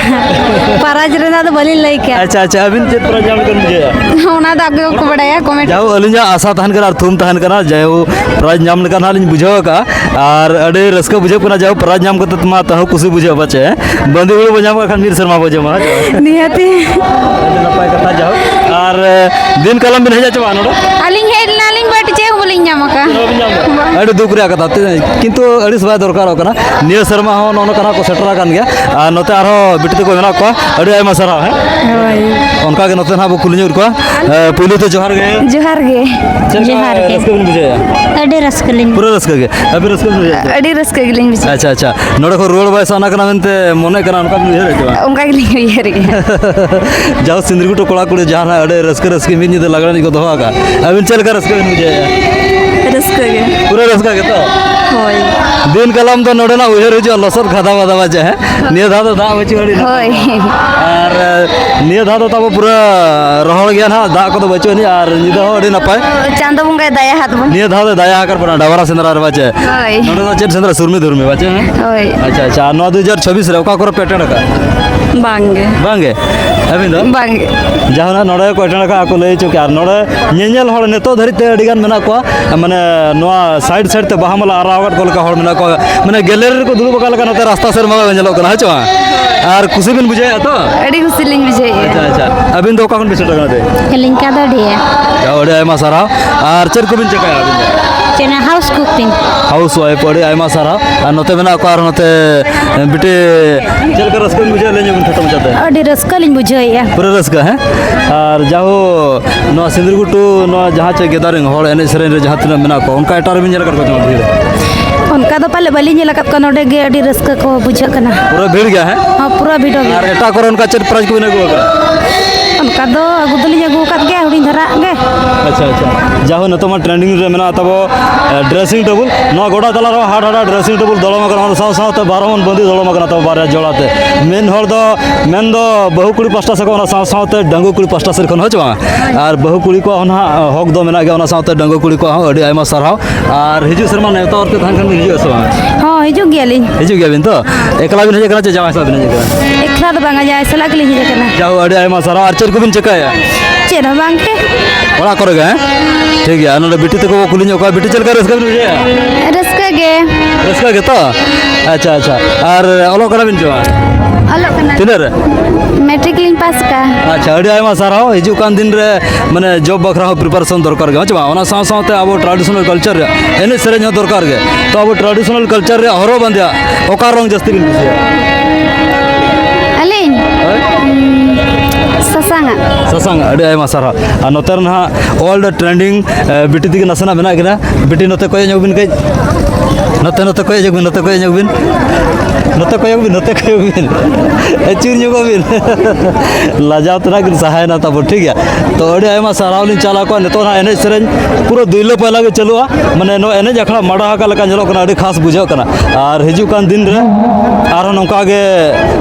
ᱯᱨᱟᱭᱤᱡᱽ ᱨᱮᱱᱟᱜ ᱫᱚ ᱵᱟᱹᱞᱤᱧ ᱞᱟᱹᱭ ᱠᱮᱭᱟ᱾ ᱟᱪᱪᱷᱟ, ᱟᱪᱪᱷᱟ᱾ ᱟᱹᱵᱤᱱ ᱪᱮᱫ ᱯᱨᱟᱭᱤᱡᱽ ᱧᱟᱢ ᱞᱮᱠᱟ ᱵᱤᱱ ᱵᱩᱡᱷᱟᱹᱣᱟ? ᱚᱱᱟ ᱫᱚ ᱟᱠᱚ ᱜᱮᱠᱚ ᱵᱟᱲᱟᱭᱟ, ᱠᱚᱢᱮᱱᱴ᱾ ᱡᱟᱦᱳ, ᱟᱹᱞᱤᱧᱟᱜ ᱟᱥᱟ ᱛᱟᱦᱮᱱ ᱠᱟᱱᱟ ᱟᱨ ᱛᱷᱩᱢ ᱛᱟᱦᱮᱱ ᱠᱟᱱᱟ, ᱡᱟᱦᱳ, ᱯᱨᱟᱭᱤᱡᱽ ᱧᱟᱢ ᱞᱮᱠᱟ ᱱᱟᱦᱟᱜ ᱞᱤᱧ ᱵᱩᱡᱷᱟᱹᱣ ᱟᱠᱟᱫᱼᱟ᱾ ᱟᱨ ᱟᱹᱰᱤ ᱨᱟᱹᱥᱠᱟᱹ ᱵᱩᱡᱷᱟᱹᱜ ᱠᱟᱱᱟ, ᱡᱟᱦᱳ, ᱯᱨᱟᱭᱤᱡᱽ ᱧᱟᱢ ᱠᱟᱛᱮ ᱢᱟ ᱛᱟᱹᱦᱩ ᱠᱩᱥᱤ ᱵᱩᱡᱷᱟᱹᱜᱼᱟ ᱯᱟᱪᱮ᱾ ᱵᱟᱸᱫᱤ ᱦᱩᱲᱩ ᱵᱚ ᱧᱟᱢ ᱠᱟᱜ ᱠᱷᱟᱱ ᱢᱤᱫ ᱥᱮᱨᱢᱟ ᱵᱚ ᱡᱚᱢᱟ, ᱦᱮᱸ ᱥᱮ ᱵᱟᱝ? ᱱᱤᱦᱟᱹᱛᱤ᱾ ᱟᱹᱰᱤ ᱱᱟᱯᱟᱭ ᱠᱟᱛᱷᱟ, ᱡᱟᱦᱳ᱾ ᱟᱨ, ᱮ, ᱫᱤᱱ ᱠᱟᱞᱚᱢ ᱵᱤᱱ ᱦᱮᱡ ᱟᱪᱮ ᱵᱟᱝ ᱱᱚᱰᱮ? ᱟᱹᱞᱤᱧ ᱦᱮᱡ ᱞᱮᱱᱟᱞᱤᱧ, but ᱪᱮᱫ ᱦᱚᱸ ᱵᱟᱹᱞᱤᱧ ᱧᱟᱢ ᱟᱠᱟᱫᱼᱟ᱾ ᱪᱮᱫ ᱦᱚᱸ ᱵᱟᱹᱵᱤᱱ ᱧᱟᱢ ᱟᱠᱟᱫᱼᱟ? ᱵᱟᱝ᱾ ᱟᱹᱰᱤ ᱫᱩᱠ ᱨᱮᱭᱟᱜ ᱠᱟᱛᱷᱟ, ᱛᱤᱱᱟᱹᱜ, ᱠᱤᱱᱛᱩ ᱟᱹᱲᱤᱥ ᱵᱟᱭ ᱫᱚᱨᱠᱟᱨᱚᱜ ᱠᱟᱱᱟ᱾ ᱱᱤᱭᱟᱹ ᱥᱮᱨᱢᱟ ᱦᱚᱸ ᱱᱚᱜᱼᱚ ᱱᱚᱝᱠᱟ ᱱᱟᱜ ᱠᱚ ᱥᱮᱴᱮᱨ ᱟᱠᱟᱱ ᱜᱮᱭᱟ᱾ ᱟᱨ ᱱᱚᱛᱮ ᱟᱨᱦᱚᱸ ᱵᱤᱴᱤ ᱛᱟᱠᱚ ᱢᱮᱱᱟᱜ ᱠᱚᱣᱟ, ᱟᱹᱰᱤ ᱟᱭᱢᱟ ᱥᱟᱨᱦᱟᱣ, ᱦᱮᱸ? ᱦᱳᱭ᱾ ᱚᱱᱠᱟ ᱜᱮ ᱱᱚᱛᱮ ᱱᱟᱦᱟᱜ ᱵᱚ ᱠᱩᱞᱤ ᱧᱚᱜ ᱠᱚᱣᱟ᱾ ᱮ, ᱯᱩᱭᱞᱩ ᱛᱮ ᱡᱚᱦᱟᱨ ᱜᱮ᱾ ᱡᱚᱦᱟᱨ ᱜᱮ᱾ ᱪᱮᱫ ᱞᱮᱠᱟ ᱡᱚᱦᱟᱨ ᱜᱮ᱾ ᱨᱟᱹᱥᱠᱟᱹ ᱵᱤᱱ ᱵᱩᱡᱷᱟᱹᱣᱮᱫᱼᱟ? ᱟᱹᱰᱤ ᱨᱟᱹᱥᱠᱟᱹ ᱞᱤᱧ᱾ ᱯᱩᱨᱟᱹ ᱨᱟᱹᱥᱠᱟᱹ ᱜᱮ? ᱟᱹᱵᱤᱱ ᱨᱟᱹᱥᱠᱟᱹ ᱵᱤᱱ ᱵᱩᱡᱷᱟᱹᱣᱮᱫᱼᱟ? ᱟᱹᱰᱤ ᱨᱟᱹᱥᱠᱟᱹ ᱜᱮᱞᱤᱧ ᱵᱩᱡᱷᱟᱹᱣᱟ᱾ ᱟᱪᱪᱷᱟ, ᱟᱪᱪᱷᱟ᱾ ᱱᱚᱰᱮ ᱠᱷᱚᱱ ᱨᱩᱣᱟᱹᱲ ᱵᱟᱭ ᱥᱟᱱᱟ ᱠᱟᱱᱟ ᱢᱮᱱᱛᱮ ᱢᱚᱱᱮᱜ ᱠᱟᱱᱟ, ᱚᱱᱠᱟ ᱵᱤᱱ ᱩᱭᱦᱟᱹᱨᱮᱫ ᱪᱮ ᱵᱟᱝ? ᱚᱱᱠᱟ ᱜᱮᱞᱤᱧ ᱩᱭᱦᱟᱹᱨ ᱜᱮᱭᱟ᱾ ᱡᱟᱦᱳ, ᱥᱤᱸᱫᱽᱨᱤᱜᱷᱩᱴᱩ ᱠᱚᱲᱟ ᱠᱩᱲᱤ ᱡᱟᱦᱟᱸ ᱱᱟᱜ ᱟᱹᱰᱤ ᱨᱟᱹᱥᱠᱟᱹ, ᱨᱟᱹᱥᱠᱟᱹ ᱢᱤᱫ ᱧᱤᱫᱟᱹ ᱞᱟᱜᱽᱲᱮ ᱮᱱᱮᱡ ᱠᱚ ᱫᱚᱦᱚ ᱟᱠᱟᱫ, ᱟᱹᱵᱤᱱ ᱪᱮᱫ ᱞᱮᱠᱟ ᱨᱟᱹᱥᱠᱟᱹ ᱵᱤᱱ ᱵᱩᱡᱷᱟᱹᱣᱮᱫᱼᱟ? ᱨᱟᱹᱥᱠᱟᱹ ᱜᱮ᱾ ᱯᱩᱨᱟᱹ ᱨᱟᱹᱥᱠᱟᱹ ᱜᱮᱛᱚ? ᱦᱳᱭ᱾ ᱫᱤᱱ ᱠᱟᱞᱚᱢ ᱫᱚ ᱱᱚᱰᱮᱱᱟᱜ ᱩᱭᱦᱟᱹᱨ ᱦᱤᱡᱩᱜᱼᱟ, ᱞᱚᱥᱚᱫ ᱠᱷᱟᱫᱟ ᱵᱟᱫᱟ ᱵᱟᱪᱮ, ᱦᱮᱸ? ᱱᱤᱭᱟᱹ ᱫᱷᱟᱣ ᱫᱚ ᱫᱟᱜ ᱵᱟᱹᱪᱩᱜ ᱟᱹᱱᱤᱡ᱾ ᱦᱳᱭ᱾ ᱟᱨ, ᱮ, ᱱᱤᱭᱟᱹ ᱫᱷᱟᱣ ᱫᱚ ᱛᱟᱵᱚ ᱯᱩᱨᱟᱹ ᱨᱚᱦᱚᱲ ᱜᱮᱭᱟ ᱱᱟᱦᱟᱜ, ᱫᱟᱜ ᱠᱚᱫᱚ ᱵᱟᱹᱪᱩᱜ ᱟᱹᱱᱤᱡ, ᱟᱨ ᱧᱤᱫᱟᱹ ᱦᱚᱸ ᱟᱹᱰᱤ ᱱᱟᱯᱟᱭ᱾ ᱪᱟᱸᱫᱚ ᱵᱚᱸᱜᱟᱭ ᱫᱟᱭᱟ ᱟᱫ ᱵᱚᱱ᱾ ᱱᱤᱭᱟᱹ ᱫᱷᱟᱣ ᱫᱚ ᱫᱟᱭᱟ ᱟᱠᱟᱫ ᱵᱚᱱᱟ, ᱰᱟᱵᱟᱨᱟ ᱥᱮᱸᱫᱽᱨᱟ ᱨᱮ ᱵᱟᱪᱮ? ᱦᱳᱭ᱾ ᱱᱚᱰᱮ ᱫᱚ ᱪᱮᱫ ᱥᱮᱸᱫᱽᱨᱟ? ᱥᱩᱨᱢᱤ ᱫᱩᱨᱢᱤ ᱵᱟᱪᱮ, ᱦᱮᱸ? ᱦᱳᱭ᱾ ᱟᱪᱪᱷᱟ, ᱟᱪᱪᱷᱟ᱾ ᱟᱨ ᱱᱚᱣᱟ ᱫᱩ ᱦᱟᱡᱟᱨ ᱪᱷᱟᱵᱵᱤᱥ ᱨᱮ ᱚᱠᱟ ᱠᱚᱨᱮ ᱯᱮ ᱮᱴᱮᱱ ᱟᱠᱟᱫ? ᱵᱟᱝᱜᱮ᱾ ᱵᱟᱝᱜᱮ? ᱟᱹᱵᱤᱱ ᱫᱚ? ᱵᱟᱝᱜᱮ᱾ ᱡᱟᱦᱟᱸ ᱱᱚᱰᱮ ᱠᱚ ᱮᱴᱮᱱ ᱟᱠᱟᱫ, ᱟᱠᱚ ᱞᱟᱹᱭ ᱦᱚᱪᱚ ᱠᱮᱫᱼᱟ᱾ ᱟᱨ ᱱᱚᱰᱮ ᱧᱮᱧᱮᱞ ᱦᱚᱲ ᱱᱤᱛᱚᱜ ᱫᱷᱟᱹᱨᱤᱡ ᱛᱮ ᱟᱹᱰᱤ ᱜᱟᱱ ᱢᱮᱱᱟᱜ ᱠᱚᱣᱟ, ᱢᱟᱱᱮ ᱱᱚᱣᱟ side side ᱛᱮ ᱵᱟᱦᱟ ᱢᱟᱞᱟ ᱟᱨᱟᱣ ᱟᱠᱟᱫ ᱠᱚ ᱞᱮᱠᱟ ᱦᱚᱲ ᱢᱮᱱᱟᱜ ᱠᱚᱣᱟ, ᱢᱟᱱᱮ gallery ᱨᱮᱠᱚ ᱫᱩᱲᱩᱵ ᱟᱠᱟᱫ ᱞᱮᱠᱟ ᱱᱚᱛᱮ ᱨᱟᱥᱛᱟ ᱥᱮᱫ ᱢᱟ ᱧᱮᱞᱚᱜ ᱠᱟᱱᱟ, ᱦᱮᱸ ᱪᱮ ᱵᱟᱝ? ᱟᱨ ᱠᱩᱥᱤ ᱵᱤᱱ ᱵᱩᱡᱷᱟᱹᱣᱮᱫᱼᱟ ᱛᱚ? ᱟᱹᱰᱤ ᱠᱩᱥᱤ ᱞᱤᱧ ᱵᱩᱡᱷᱟᱹᱣᱮᱫᱼᱟ᱾ ᱟᱪᱪᱷᱟ, ᱟᱪᱪᱷᱟ᱾ ᱟᱹᱵᱤᱱ ᱫᱚ ᱚᱠᱟ ᱠᱷᱚᱱ ᱵᱤᱱ ᱥᱮᱴᱮᱨ ᱠᱟᱱᱟ ᱛᱮ? ᱟᱹᱞᱤᱧ ᱠᱟᱫᱟᱰᱤᱭᱟ᱾ ᱟᱪᱪᱷᱟ, ᱟᱹᱰᱤ ᱟᱭᱢᱟ ᱥᱟᱨᱦᱟᱣ᱾ ᱟᱨ ᱪᱮᱫ ᱠᱚᱵᱤᱱ ᱪᱮᱠᱟᱭᱟ ᱟᱹᱵᱤᱱ ᱫᱚ? ᱪᱮᱫ ᱦᱚᱸ, house cook ᱠᱟᱹᱧ᱾ House wife, ᱟᱹᱰᱤ ᱟᱭᱢᱟ ᱥᱟᱨᱦᱟᱣ᱾ ᱟᱨ ᱱᱚᱛᱮ ᱢᱮᱱᱟᱜ ᱠᱚᱣᱟ ᱟᱨ ᱱᱚᱛᱮ ᱵᱤᱴᱤ, ᱪᱮᱫ ᱞᱮᱠᱟ ᱨᱟᱹᱥᱠᱟᱹ ᱵᱤᱱ ᱵᱩᱡᱷᱟᱹᱣᱟ? ᱞᱟᱹᱭ ᱧᱚᱜ ᱵᱤᱱ ᱠᱷᱟᱴᱚ ᱢᱟᱪᱷᱟᱛᱮ᱾ ᱟᱹᱰᱤ ᱨᱟᱹᱥᱠᱟᱹ ᱞᱤᱧ ᱵᱩᱡᱷᱟᱹᱣᱮᱫᱼᱟ᱾ ᱯᱩᱨᱟᱹ ᱨᱟᱹᱥᱠᱟᱹ, ᱦᱮᱸ? ᱟᱨ ᱡᱟᱦᱳ, ᱱᱚᱣᱟ ᱥᱤᱸᱫᱽᱨᱤ ᱜᱷᱩᱴᱩ, ᱱᱚᱣᱟ ᱡᱟᱦᱟᱸ ᱪᱮ gathering, ᱦᱚᱲ ᱮᱱᱮᱡ ᱥᱮᱨᱮᱧ ᱨᱮ ᱡᱟᱦᱟᱸ ᱛᱤᱱᱟᱹᱜ ᱢᱮᱱᱟᱜ ᱠᱚᱣᱟ, ᱚᱱᱠᱟ ᱮᱴᱟᱜ ᱨᱮᱵᱤᱱ ᱧᱮᱞ ᱟᱠᱟᱫ ᱠᱚᱣᱟ ᱪᱮ ᱵᱟᱝ ᱵᱷᱤᱲ? ᱚᱱᱠᱟ ᱫᱚ ᱯᱟᱞᱮ ᱵᱟᱹᱞᱤᱧ ᱧᱮᱞ ᱟᱠᱟᱫ ᱠᱚᱣᱟ, ᱱᱚᱰᱮ ᱜᱮ ᱟᱹᱰᱤ ᱨᱟᱹᱥᱠᱟᱹ ᱠᱚ ᱵᱩᱡᱷᱟᱹᱜ ᱠᱟᱱᱟ᱾ ᱯᱩᱨᱟᱹ ᱵᱷᱤᱲ ᱜᱮᱭᱟ, ᱦᱮᱸ? ᱦᱚᱸ, ᱯᱩᱨᱟᱹ ᱵᱷᱤᱲ ᱜᱮ᱾ ᱟᱨ ᱮᱴᱟᱜ ᱠᱚᱨᱮ ᱚᱱᱠᱟ ᱪᱮᱫ prize ᱠᱚᱵᱤᱱ ᱟᱹᱜᱩ ᱟᱠᱟᱫᱟ? ᱚᱱᱠᱟ ᱫᱚ ᱟᱹᱜᱩ ᱫᱚᱞᱤᱧ ᱟᱹᱜᱩ ᱟᱠᱟᱫ ᱜᱮᱭᱟ, ᱦᱩᱰᱤᱧ ᱫᱷᱟᱨᱟ ᱜᱮ᱾ ᱟᱪᱪᱷᱟ, ᱟᱪᱪᱷᱟ᱾ ᱡᱟᱦᱳ, ᱱᱤᱛᱚᱜ ᱢᱟ trending ᱨᱮ ᱢᱮᱱᱟᱜ ᱛᱟᱵᱚ, ᱮ, dressing table᱾ ᱱᱚᱣᱟ ᱜᱚᱰᱟ ᱛᱟᱞᱟ ᱨᱮᱦᱚᱸ ᱦᱟᱴ ᱦᱟᱴ dressing table ᱫᱚᱲᱚᱢ ᱟᱠᱟᱱᱟ, ᱚᱱᱟ ᱥᱟᱶ ᱥᱟᱶᱛᱮ ᱵᱟᱨᱚ ᱢᱚᱱ ᱵᱟᱸᱫᱤ ᱫᱚᱲᱚᱢ ᱟᱠᱟᱱᱟ ᱛᱟᱵᱚ ᱵᱟᱨᱭᱟ ᱡᱚᱲᱟ ᱛᱮ᱾ ᱢᱮᱱ ᱦᱚᱲ ᱫᱚ, ᱢᱮᱱ ᱫᱚ ᱵᱟᱹᱦᱩ ᱠᱩᱲᱤ ᱯᱟᱥᱴᱟ ᱥᱮᱫ ᱠᱷᱚᱱ, ᱚᱱᱟ ᱥᱟᱶ ᱥᱟᱶᱛᱮ ᱰᱟᱺᱜᱩᱣᱟᱹ ᱠᱩᱲᱤ ᱯᱟᱥᱴᱟ ᱥᱮᱫ ᱠᱷᱚᱱ, ᱦᱳᱭ ᱪᱮ ᱵᱟᱝ? ᱟᱨ ᱵᱟᱹᱦᱩ ᱠᱩᱲᱤ ᱠᱚᱣᱟᱜ ᱦᱚᱸ ᱱᱟᱦᱟᱜ ᱦᱚᱠ ᱫᱚ ᱢᱮᱱᱟᱜ ᱜᱮᱭᱟ, ᱚᱱᱟ ᱥᱟᱶᱛᱮ ᱰᱟᱺᱜᱩᱣᱟᱹ ᱠᱩᱲᱤ ᱠᱚᱣᱟᱜ ᱦᱚᱸ ᱟᱹᱰᱤ ᱟᱭᱢᱟ ᱥᱟᱨᱦᱟᱣ᱾ ᱟᱨ ᱦᱤᱡᱩᱜ ᱥᱮᱨᱢᱟ ᱱᱮᱣᱛᱟ ᱚᱨ ᱛᱮ ᱛᱟᱦᱮᱱ ᱠᱷᱟᱱ ᱵᱤᱱ ᱦᱤᱡᱩᱜᱼᱟ ᱥᱮ ᱵᱟᱝ? ᱦᱚᱸ, ᱦᱤᱡᱩᱜ ᱜᱮᱭᱟᱞᱤᱧ᱾ ᱦᱤᱡᱩᱜ ᱜᱮᱭᱟᱵᱤᱱ ᱛᱚ? ᱮᱠᱞᱟ ᱵᱤᱱ ᱦᱮᱡ ᱟᱠᱟᱱᱟ ᱪᱮ ᱡᱟᱶᱟᱭ ᱥᱟᱞᱟᱜ ᱵᱤᱱ ᱦᱮᱡ ᱟᱠᱟᱱᱟ? ᱮᱠᱞᱟ ᱫᱚ ᱵᱟᱝᱟ, ᱡᱟᱶᱟᱭ ᱥᱟᱞᱟᱜ ᱜᱮᱞᱤᱧ ᱦᱮᱡ ᱟᱠᱟᱱᱟ᱾ ᱡᱟᱦᱳ, ᱟᱹᱰᱤ ᱟᱭᱢᱟ ᱥᱟᱨᱦᱟᱣ᱾ ᱟᱨ ᱪᱮᱫ ᱠᱚᱵᱤᱱ ᱪᱤᱠᱟᱹᱭᱟ? ᱪᱮᱫ ᱦᱚᱸ ᱵᱟᱝ ᱜᱮ᱾ ᱚᱲᱟᱜ ᱠᱚᱨᱮ ᱜᱮ, ᱦᱮᱸ? ᱴᱷᱤᱠ ᱜᱮᱭᱟ, ᱟᱨ ᱱᱚᱰᱮ ᱵᱤᱴᱤ ᱛᱟᱠᱚ ᱠᱚ ᱠᱩᱞᱤ ᱧᱚᱜ ᱠᱚᱣᱟ, ᱵᱤᱴᱤ, ᱪᱮᱫ ᱞᱮᱠᱟ ᱨᱟᱹᱥᱠᱟᱹ ᱵᱤᱱ ᱵᱩᱡᱷᱟᱹᱣᱮᱫᱼᱟ? ᱨᱟᱹᱥᱠᱟᱹ ᱜᱮ᱾ ᱨᱟᱹᱥᱠᱟᱹ ᱜᱮᱛᱚ? ᱟᱪᱪᱷᱟ, ᱟᱪᱪᱷᱟ᱾ ᱟᱨ ᱚᱞᱚᱜ ᱠᱟᱱᱟ ᱵᱤᱱ ᱪᱮ ᱵᱟᱝ? ᱚᱞᱚᱜ ᱠᱟᱱᱟ᱾ ᱛᱤᱱᱟᱹᱜ ᱨᱮ? ᱢᱮᱴᱨᱤᱠ ᱞᱤᱧ ᱯᱟᱥ ᱠᱟᱜᱼᱟ᱾ ᱟᱪᱪᱷᱟ, ᱟᱹᱰᱤ ᱟᱭᱢᱟ ᱥᱟᱨᱦᱟᱣ᱾ ᱦᱤᱡᱩᱜ ᱠᱟᱱ ᱫᱤᱱ ᱨᱮ ᱢᱟᱱᱮ job ᱵᱟᱠᱷᱨᱟ ᱦᱚᱸ preparation ᱫᱚᱨᱠᱟᱨ ᱜᱮ, ᱦᱮᱸ ᱪᱮ ᱵᱟᱝ? ᱚᱱᱟ ᱥᱟᱶ ᱥᱟᱶᱛᱮ ᱟᱵᱚ traditional culture ᱨᱮᱭᱟᱜ ᱮᱱᱮᱡ ᱥᱮᱨᱮᱧ ᱦᱚᱸ ᱫᱚᱨᱠᱟᱨ ᱜᱮ᱾ ᱛᱚ ᱟᱵᱚ traditional culture ᱨᱮᱭᱟᱜ ᱦᱚᱨᱚᱜ ᱵᱟᱸᱫᱮᱭᱟᱜ ᱚᱠᱟ ᱨᱚᱝ ᱡᱟᱹᱥᱛᱤ ᱵᱤᱱ ᱠᱩᱥᱤᱭᱟᱜᱼᱟ? ᱟᱹᱞᱤᱧ? ᱦᱳᱭ᱾ ᱩᱸ, ᱥᱟᱥᱟᱝᱟᱜ᱾ ᱥᱟᱥᱟᱝᱟᱜ, ᱟᱹᱰᱤ ᱟᱭᱢᱟ ᱥᱟᱨᱦᱟᱣ᱾ ᱟᱨ ᱱᱚᱛᱮ ᱨᱮ ᱱᱟᱦᱟᱜ all the trending, ᱮ, ᱵᱤᱴᱤ ᱛᱤᱠᱤ ᱱᱟᱥᱮᱱᱟᱜ ᱢᱮᱱᱟᱜ ᱠᱤᱱᱟ᱾ ᱵᱤᱴᱤ, ᱱᱚᱛᱮ ᱠᱚᱭᱚᱜ ᱧᱚᱜ ᱵᱤᱱ ᱠᱟᱹᱡ᱾ ᱱᱚᱛᱮ, ᱱᱚᱛᱮ ᱠᱚᱭᱚᱜ ᱧᱚᱜ ᱵᱤᱱ, ᱱᱚᱛᱮ ᱠᱚᱭᱚᱜ ᱧᱚᱜ ᱵᱤᱱ᱾ ᱱᱚᱛᱮ ᱠᱚᱭᱚᱜ ᱵᱤᱱ, ᱱᱚᱛᱮ ᱠᱚᱭᱚᱜ ᱵᱤᱱ᱾ ᱟᱹᱪᱩᱨ ᱧᱚᱜᱚᱜ ᱵᱤᱱ᱾ ᱞᱟᱡᱟᱣ ᱛᱮᱱᱟᱜ ᱠᱤᱱ ᱥᱟᱦᱟᱭᱮᱱᱟ ᱛᱟᱵᱚ, ᱴᱷᱤᱠ ᱜᱮᱭᱟ᱾ ᱛᱚ, ᱟᱹᱰᱤ ᱟᱭᱢᱟ ᱥᱟᱨᱦᱟᱣ ᱞᱤᱧ ᱪᱟᱞ ᱟᱠᱚᱣᱟ᱾ ᱱᱤᱛᱚᱜ ᱱᱟᱜ ᱮᱱᱮᱡ ᱥᱮᱨᱮᱧ ᱯᱩᱨᱟᱹ ᱫᱩᱭᱞᱟᱹ ᱯᱟᱭᱞᱟ ᱜᱮ ᱪᱟᱹᱞᱩᱜᱼᱟ᱾ ᱢᱟᱱᱮ, ᱱᱚᱣᱟ ᱮᱱᱮᱡ ᱟᱠᱷᱲᱟ ᱢᱟᱰᱟ ᱟᱠᱟᱫ ᱞᱮᱠᱟ ᱧᱮᱞᱚᱜ ᱠᱟᱱᱟ, ᱟᱹᱰᱤ ᱠᱷᱟᱥ ᱵᱩᱡᱷᱟᱹᱜ ᱠᱟᱱᱟ᱾ ᱟᱨ ᱦᱤᱡᱩᱜ ᱠᱟᱱ ᱫᱤᱱ ᱨᱮ ᱟᱨᱦᱚᱸ ᱱᱚᱝᱠᱟ ᱜᱮ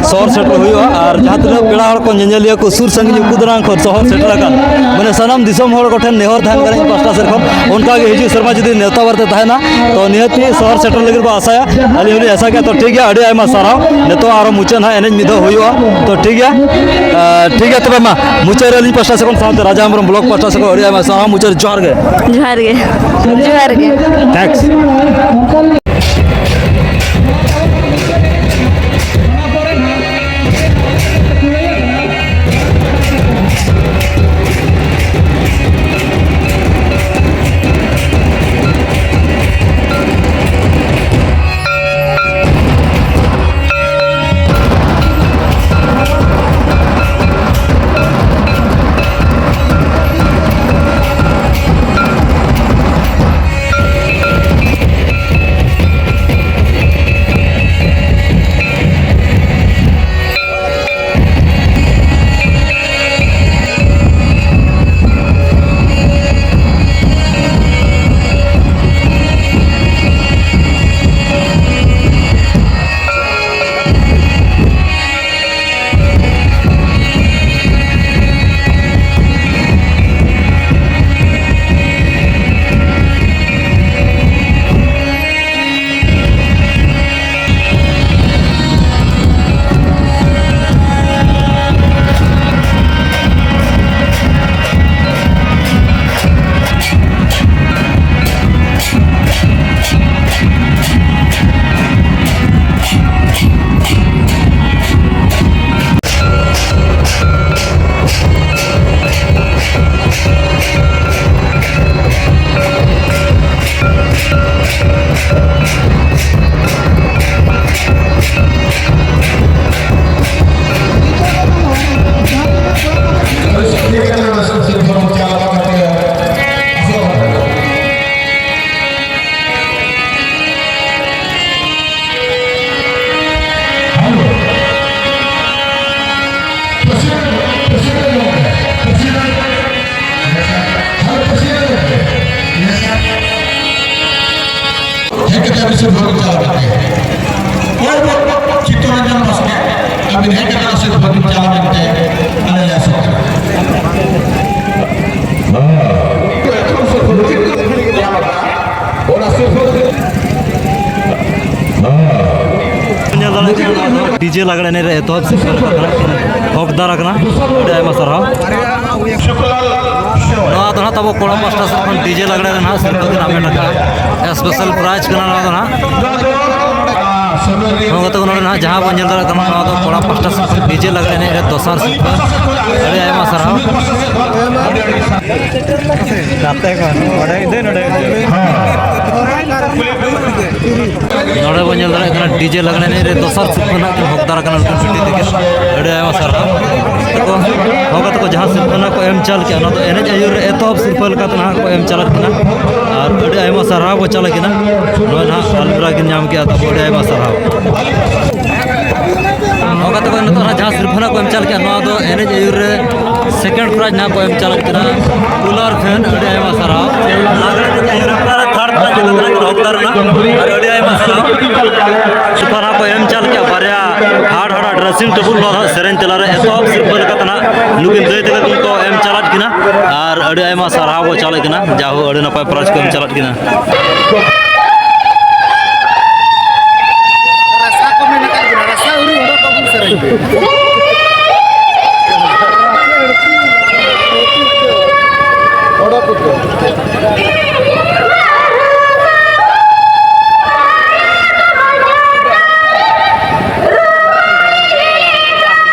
ᱥᱚᱦᱚᱨ ᱥᱮᱴᱮᱨ ᱦᱩᱭᱩᱜᱼᱟ᱾ ᱟᱨ ᱡᱟᱦᱟᱸ ᱛᱤᱱᱟᱹᱜ ᱯᱮᱲᱟ ᱦᱚᱲ ᱠᱚ, ᱧᱮᱧᱮᱞᱤᱭᱟᱹ ᱠᱚ ᱥᱩᱨ ᱥᱟᱺᱜᱤᱧ ᱩᱱᱠᱩ ᱫᱟᱨᱟᱝ ᱠᱷᱚᱱ ᱥᱚᱦᱚᱨ ᱥᱮᱴᱮᱨ ᱟᱠᱟᱱ, ᱢᱟᱱᱮ, ᱥᱟᱱᱟᱢ ᱫᱤᱥᱚᱢ ᱦᱚᱲ ᱠᱚᱴᱷᱮᱱ ᱱᱮᱦᱚᱨ ᱛᱟᱦᱮᱱ ᱠᱟᱱᱟ ᱤᱧ ᱯᱟᱥᱴᱟ ᱥᱮᱫ ᱠᱷᱚᱱ, ᱚᱱᱠᱟ ᱜᱮ ᱦᱤᱡᱩᱜ ᱥᱮᱨᱢᱟ ᱡᱩᱫᱤ ᱱᱮᱣᱛᱟ ᱵᱟᱨᱛᱮ ᱛᱟᱦᱮᱱᱟ, ᱛᱚ ᱱᱤᱦᱟᱹᱛᱤ ᱥᱚᱦᱚᱨ ᱥᱮᱴᱮᱨ ᱞᱟᱹᱜᱤᱫ ᱵᱚ ᱟᱥᱟᱭᱟ᱾ ᱟᱹᱞᱤᱧ ᱦᱚᱸᱞᱤᱧ ᱟᱥᱟ ᱜᱮᱭᱟ᱾ ᱛᱚ ᱴᱷᱤᱠ ᱜᱮᱭᱟ, ᱟᱹᱰᱤ ᱟᱭᱢᱟ ᱥᱟᱨᱦᱟᱣ᱾ ᱱᱤᱛᱚᱜ ᱟᱨᱦᱚᱸ ᱢᱩᱪᱟᱹᱫ ᱱᱟᱦᱟᱜ ᱮᱱᱮᱡ ᱢᱤᱫ ᱫᱷᱟᱣ ᱦᱩᱭᱩᱜᱼᱟ᱾ ᱛᱚ ᱴᱷᱤᱠ ᱜᱮᱭᱟ, ᱟᱸ, ᱴᱷᱤᱠ ᱜᱮᱭᱟ᱾ ᱛᱚᱵᱮ ᱢᱟ, ᱢᱩᱪᱟᱹᱫ ᱨᱮ ᱟᱹᱞᱤᱧ ᱯᱟᱥᱴᱟ ᱥᱮᱫ ᱠᱷᱚᱱ, ᱥᱟᱶᱛᱮ ᱨᱟᱡᱟ ᱦᱮᱢᱵᱨᱚᱢ ᱵᱞᱚᱜ ᱯᱟᱥᱴᱟ ᱥᱮᱫ ᱠᱷᱚᱱ ᱟᱹᱰᱤ ᱟᱭᱢᱟ ᱥᱟᱨᱦᱟᱣ᱾ ᱢᱩᱪᱟᱹᱫ ᱨᱮ ᱡᱚᱦᱟᱨ ᱜᱮ᱾ ᱡᱚᱦᱟᱨ ᱜᱮ᱾ ᱡᱚᱦᱟᱨ ᱜᱮ᱾ ᱛᱷᱮᱝᱠᱥ᱾ ᱟᱹᱵᱤᱱ ᱥᱤᱨᱯᱷᱟᱹ ᱵᱤᱱ ᱪᱟᱞᱟᱣ ᱢᱮᱱᱛᱮ᱾ ᱚᱠᱚᱭ ᱵᱚ ᱪᱤᱛᱛᱚᱨᱚᱧᱡᱚᱱ ᱵᱟᱥᱠᱮ, ᱟᱹᱵᱤᱱ ᱦᱮᱡ ᱠᱟᱛᱮ ᱥᱤᱨᱯᱷᱟᱹ ᱵᱤᱱ ᱪᱟᱞᱟᱣ ᱢᱮᱱᱛᱮ ᱟᱞᱮ ᱞᱮ ᱟᱥᱚᱜ ᱠᱟᱱᱟ᱾ ᱚᱱᱟ ᱥᱤᱨᱯᱷᱟᱹ ᱧᱮᱞ ᱫᱟᱲᱮᱭᱟᱜ ᱠᱟᱱᱟ, ᱱᱚᱣᱟ ᱫᱚ ᱰᱤᱡᱮ ᱞᱟᱜᱽᱲᱮ ᱮᱱᱮᱡ ᱨᱮ ᱮᱛᱚᱦᱚᱵ ᱥᱤᱨᱯᱷᱟᱹ ᱞᱮᱠᱟ ᱛᱮ ᱦᱚᱠᱫᱟᱨ ᱟᱠᱟᱱᱟ᱾ ᱟᱹᱰᱤ ᱟᱭᱢᱟ ᱥᱟᱨᱦᱟᱣ᱾ ᱱᱚᱣᱟ ᱫᱚ ᱱᱟᱦᱟᱜ ᱛᱟᱵᱚ ᱠᱚᱲᱟ ᱯᱟᱥᱴᱟ ᱥᱮᱫ ᱠᱷᱚᱱ ᱰᱤᱡᱮ ᱞᱟᱜᱽᱲᱮ ᱨᱮ ᱱᱟᱦᱟᱜ ᱥᱤᱨᱯᱷᱟᱹ ᱠᱤᱱ ᱦᱟᱢᱮᱴ ᱟᱠᱟᱫᱼᱟ᱾ ᱥᱯᱮᱥᱟᱞ ᱯᱨᱟᱭᱤᱡᱽ ᱠᱟᱱᱟ ᱱᱚᱣᱟ ᱫᱚ ᱱᱟᱦᱟᱜ᱾ ᱱᱚᱣᱟ ᱠᱟᱛᱮ ᱠᱚ ᱱᱚᱰᱮ ᱱᱟᱦᱟᱜ ᱡᱟᱦᱟᱸ ᱵᱚᱱ ᱧᱮᱞ ᱫᱟᱲᱮᱭᱟᱜ ᱠᱟᱱᱟ, ᱱᱚᱣᱟ ᱫᱚ ᱠᱚᱲᱟ ᱯᱟᱥᱴᱟ ᱥᱮᱫ ᱠᱷᱚᱱ ᱰᱤᱡᱮ ᱞᱟᱜᱽᱲᱮ ᱮᱱᱮᱡ ᱨᱮ ᱫᱚᱥᱟᱨ ᱥᱤᱨᱯᱷᱟᱹ᱾ ᱟᱹᱰᱤ ᱟᱭᱢᱟ ᱥᱟᱨᱦᱟᱣ᱾ ᱜᱟᱛᱮ ᱠᱚ ᱱᱚᱰᱮ ᱫᱮ, ᱱᱚᱰᱮ ᱫᱮ᱾ ᱱᱚᱰᱮ ᱵᱚᱱ ᱧᱮᱞ ᱫᱟᱲᱮᱭᱟᱜ ᱠᱟᱱᱟ, ᱰᱤᱡᱮ ᱞᱟᱜᱽᱲᱮ ᱮᱱᱮᱡ ᱨᱮ ᱫᱚᱥᱟᱨ ᱥᱤᱨᱯᱷᱟᱹ ᱱᱟᱜ ᱠᱤᱱ ᱦᱚᱠᱫᱟᱨ ᱟᱠᱟᱱᱟ ᱱᱩᱠᱤᱱ ᱵᱤᱴᱤ ᱛᱟᱹᱠᱤᱱ᱾ ᱟᱹᱰᱤ ᱟᱭᱢᱟ ᱥᱟᱨᱦᱟᱣ᱾ ᱛᱟᱠᱚ ᱦᱚᱸ ᱜᱟᱛᱮ ᱠᱚ ᱡᱟᱦᱟᱸ ᱥᱤᱨᱯᱷᱟᱹ ᱱᱟᱜ ᱠᱚ ᱮᱢ ᱪᱟᱞ ᱠᱮᱜᱼᱟ, ᱚᱱᱟ ᱫᱚ ᱮᱱᱮᱡ ᱟᱹᱭᱩᱨ ᱨᱮ ᱮᱛᱚᱦᱚᱵ ᱥᱤᱨᱯᱷᱟᱹ ᱞᱮᱠᱟᱛᱮ ᱱᱟᱦᱟᱜ ᱠᱚ ᱮᱢ ᱪᱟᱞᱟᱜ ᱠᱟᱱᱟ᱾ ᱟᱨ ᱟᱹᱰᱤ ᱟᱭᱢᱟ ᱥᱟᱨᱦᱟᱣ ᱠᱚ ᱪᱟᱞ ᱟᱹᱠᱤᱱᱟ᱾ ᱱᱚᱜᱼᱚᱭ ᱱᱟᱦᱟᱜ ᱟᱞᱯᱨᱟ ᱠᱤᱱ ᱧᱟᱢ ᱠᱮᱜᱼᱟ, ᱛᱟᱵᱚ ᱟᱹᱰᱤ ᱟᱭᱢᱟ ᱥᱟᱨᱦᱟᱣ᱾ ᱦᱚᱸ ᱜᱟᱛᱮ ᱠᱚ ᱱᱤᱛᱚᱜ ᱱᱟᱦᱟᱜ ᱡᱟᱦᱟᱸ ᱥᱤᱨᱯᱷᱟᱹ ᱱᱟᱜ ᱠᱚ ᱮᱢ ᱪᱟᱞ ᱠᱮᱜᱼᱟ, ᱱᱚᱣᱟ ᱫᱚ ᱮᱱᱮᱡ ᱟᱹᱭᱩᱨ ᱨᱮ ᱥᱮᱠᱮᱱᱰ ᱯᱨᱟᱭᱤᱡᱽ ᱱᱟᱦᱟᱜ ᱠᱚ ᱮᱢ ᱪᱟᱞᱟᱜ ᱠᱟᱱᱟ ᱠᱩᱞᱟᱨ ᱯᱷᱮᱱ᱾ ᱟᱹᱰᱤ ᱟᱭᱢᱟ ᱥᱟᱨᱦᱟᱣ᱾ ᱞᱟᱜᱽᱲᱮ ᱮᱱᱮᱡ ᱟᱹᱭᱩᱨ ᱨᱮ ᱛᱷᱟᱨᱰ ᱯᱨᱟᱭᱤᱡᱽ ᱦᱟᱛᱟᱣ ᱠᱟᱱᱟ ᱠᱤᱱ ᱦᱚᱠᱫᱟᱨ ᱨᱮᱱᱟᱜ᱾ ᱟᱨ ᱟᱹᱰᱤ ᱟᱭᱢᱟ ᱥᱟᱨᱦᱟᱣ᱾ ᱥᱩᱯᱟᱨ ᱦᱟᱸᱜ ᱠᱚ ᱮᱢ ᱪᱟᱞ ᱠᱮᱜᱼᱟ ᱵᱟᱨᱭᱟ ᱦᱟᱲ ᱦᱟᱲᱟ ᱰᱨᱮᱥᱤᱝ ᱴᱮᱵᱩᱞ, ᱱᱚᱣᱟ ᱫᱚ ᱦᱟᱸᱜ ᱥᱮᱨᱮᱧ ᱛᱮᱞᱟᱨᱮ ᱮᱛᱚᱦᱚᱵ ᱥᱤᱨᱯᱷᱟᱹ ᱞᱮᱠᱟᱛᱮ ᱱᱟᱦᱟᱜ ᱱᱩᱠᱤᱱ ᱫᱟᱹᱭ ᱛᱟᱠᱚ ᱠᱤᱱ ᱠᱚ ᱮᱢ ᱪᱟᱞᱟᱜ ᱠᱤᱱᱟ᱾ ᱟᱨ ᱟᱹᱰᱤ ᱟᱭᱢᱟ ᱥᱟᱨᱦᱟᱣ ᱠᱚ ᱪᱟᱞᱟᱜ ᱠᱤᱱᱟ, ᱡᱟᱦᱳ ᱟᱹᱰᱤ ᱱᱟᱯᱟᱭ ᱯᱨᱟᱭᱤᱡᱽ ᱠᱚ ᱮᱢ ᱪᱟᱞᱟᱜ ᱠᱤᱱᱟ᱾ ᱨᱟᱥᱟ ᱠᱚ ᱢᱮᱱ ᱟᱠᱟᱫ ᱵᱚᱱᱟ, ᱨᱟᱥᱟ ᱟᱹᱣᱨᱤ ᱚᱰᱚᱠ ᱟᱵᱚᱱ ᱥᱮᱨᱮᱧ ᱯᱮ᱾ ᱚᱰᱚᱠ ᱩᱛᱟᱹᱨ᱾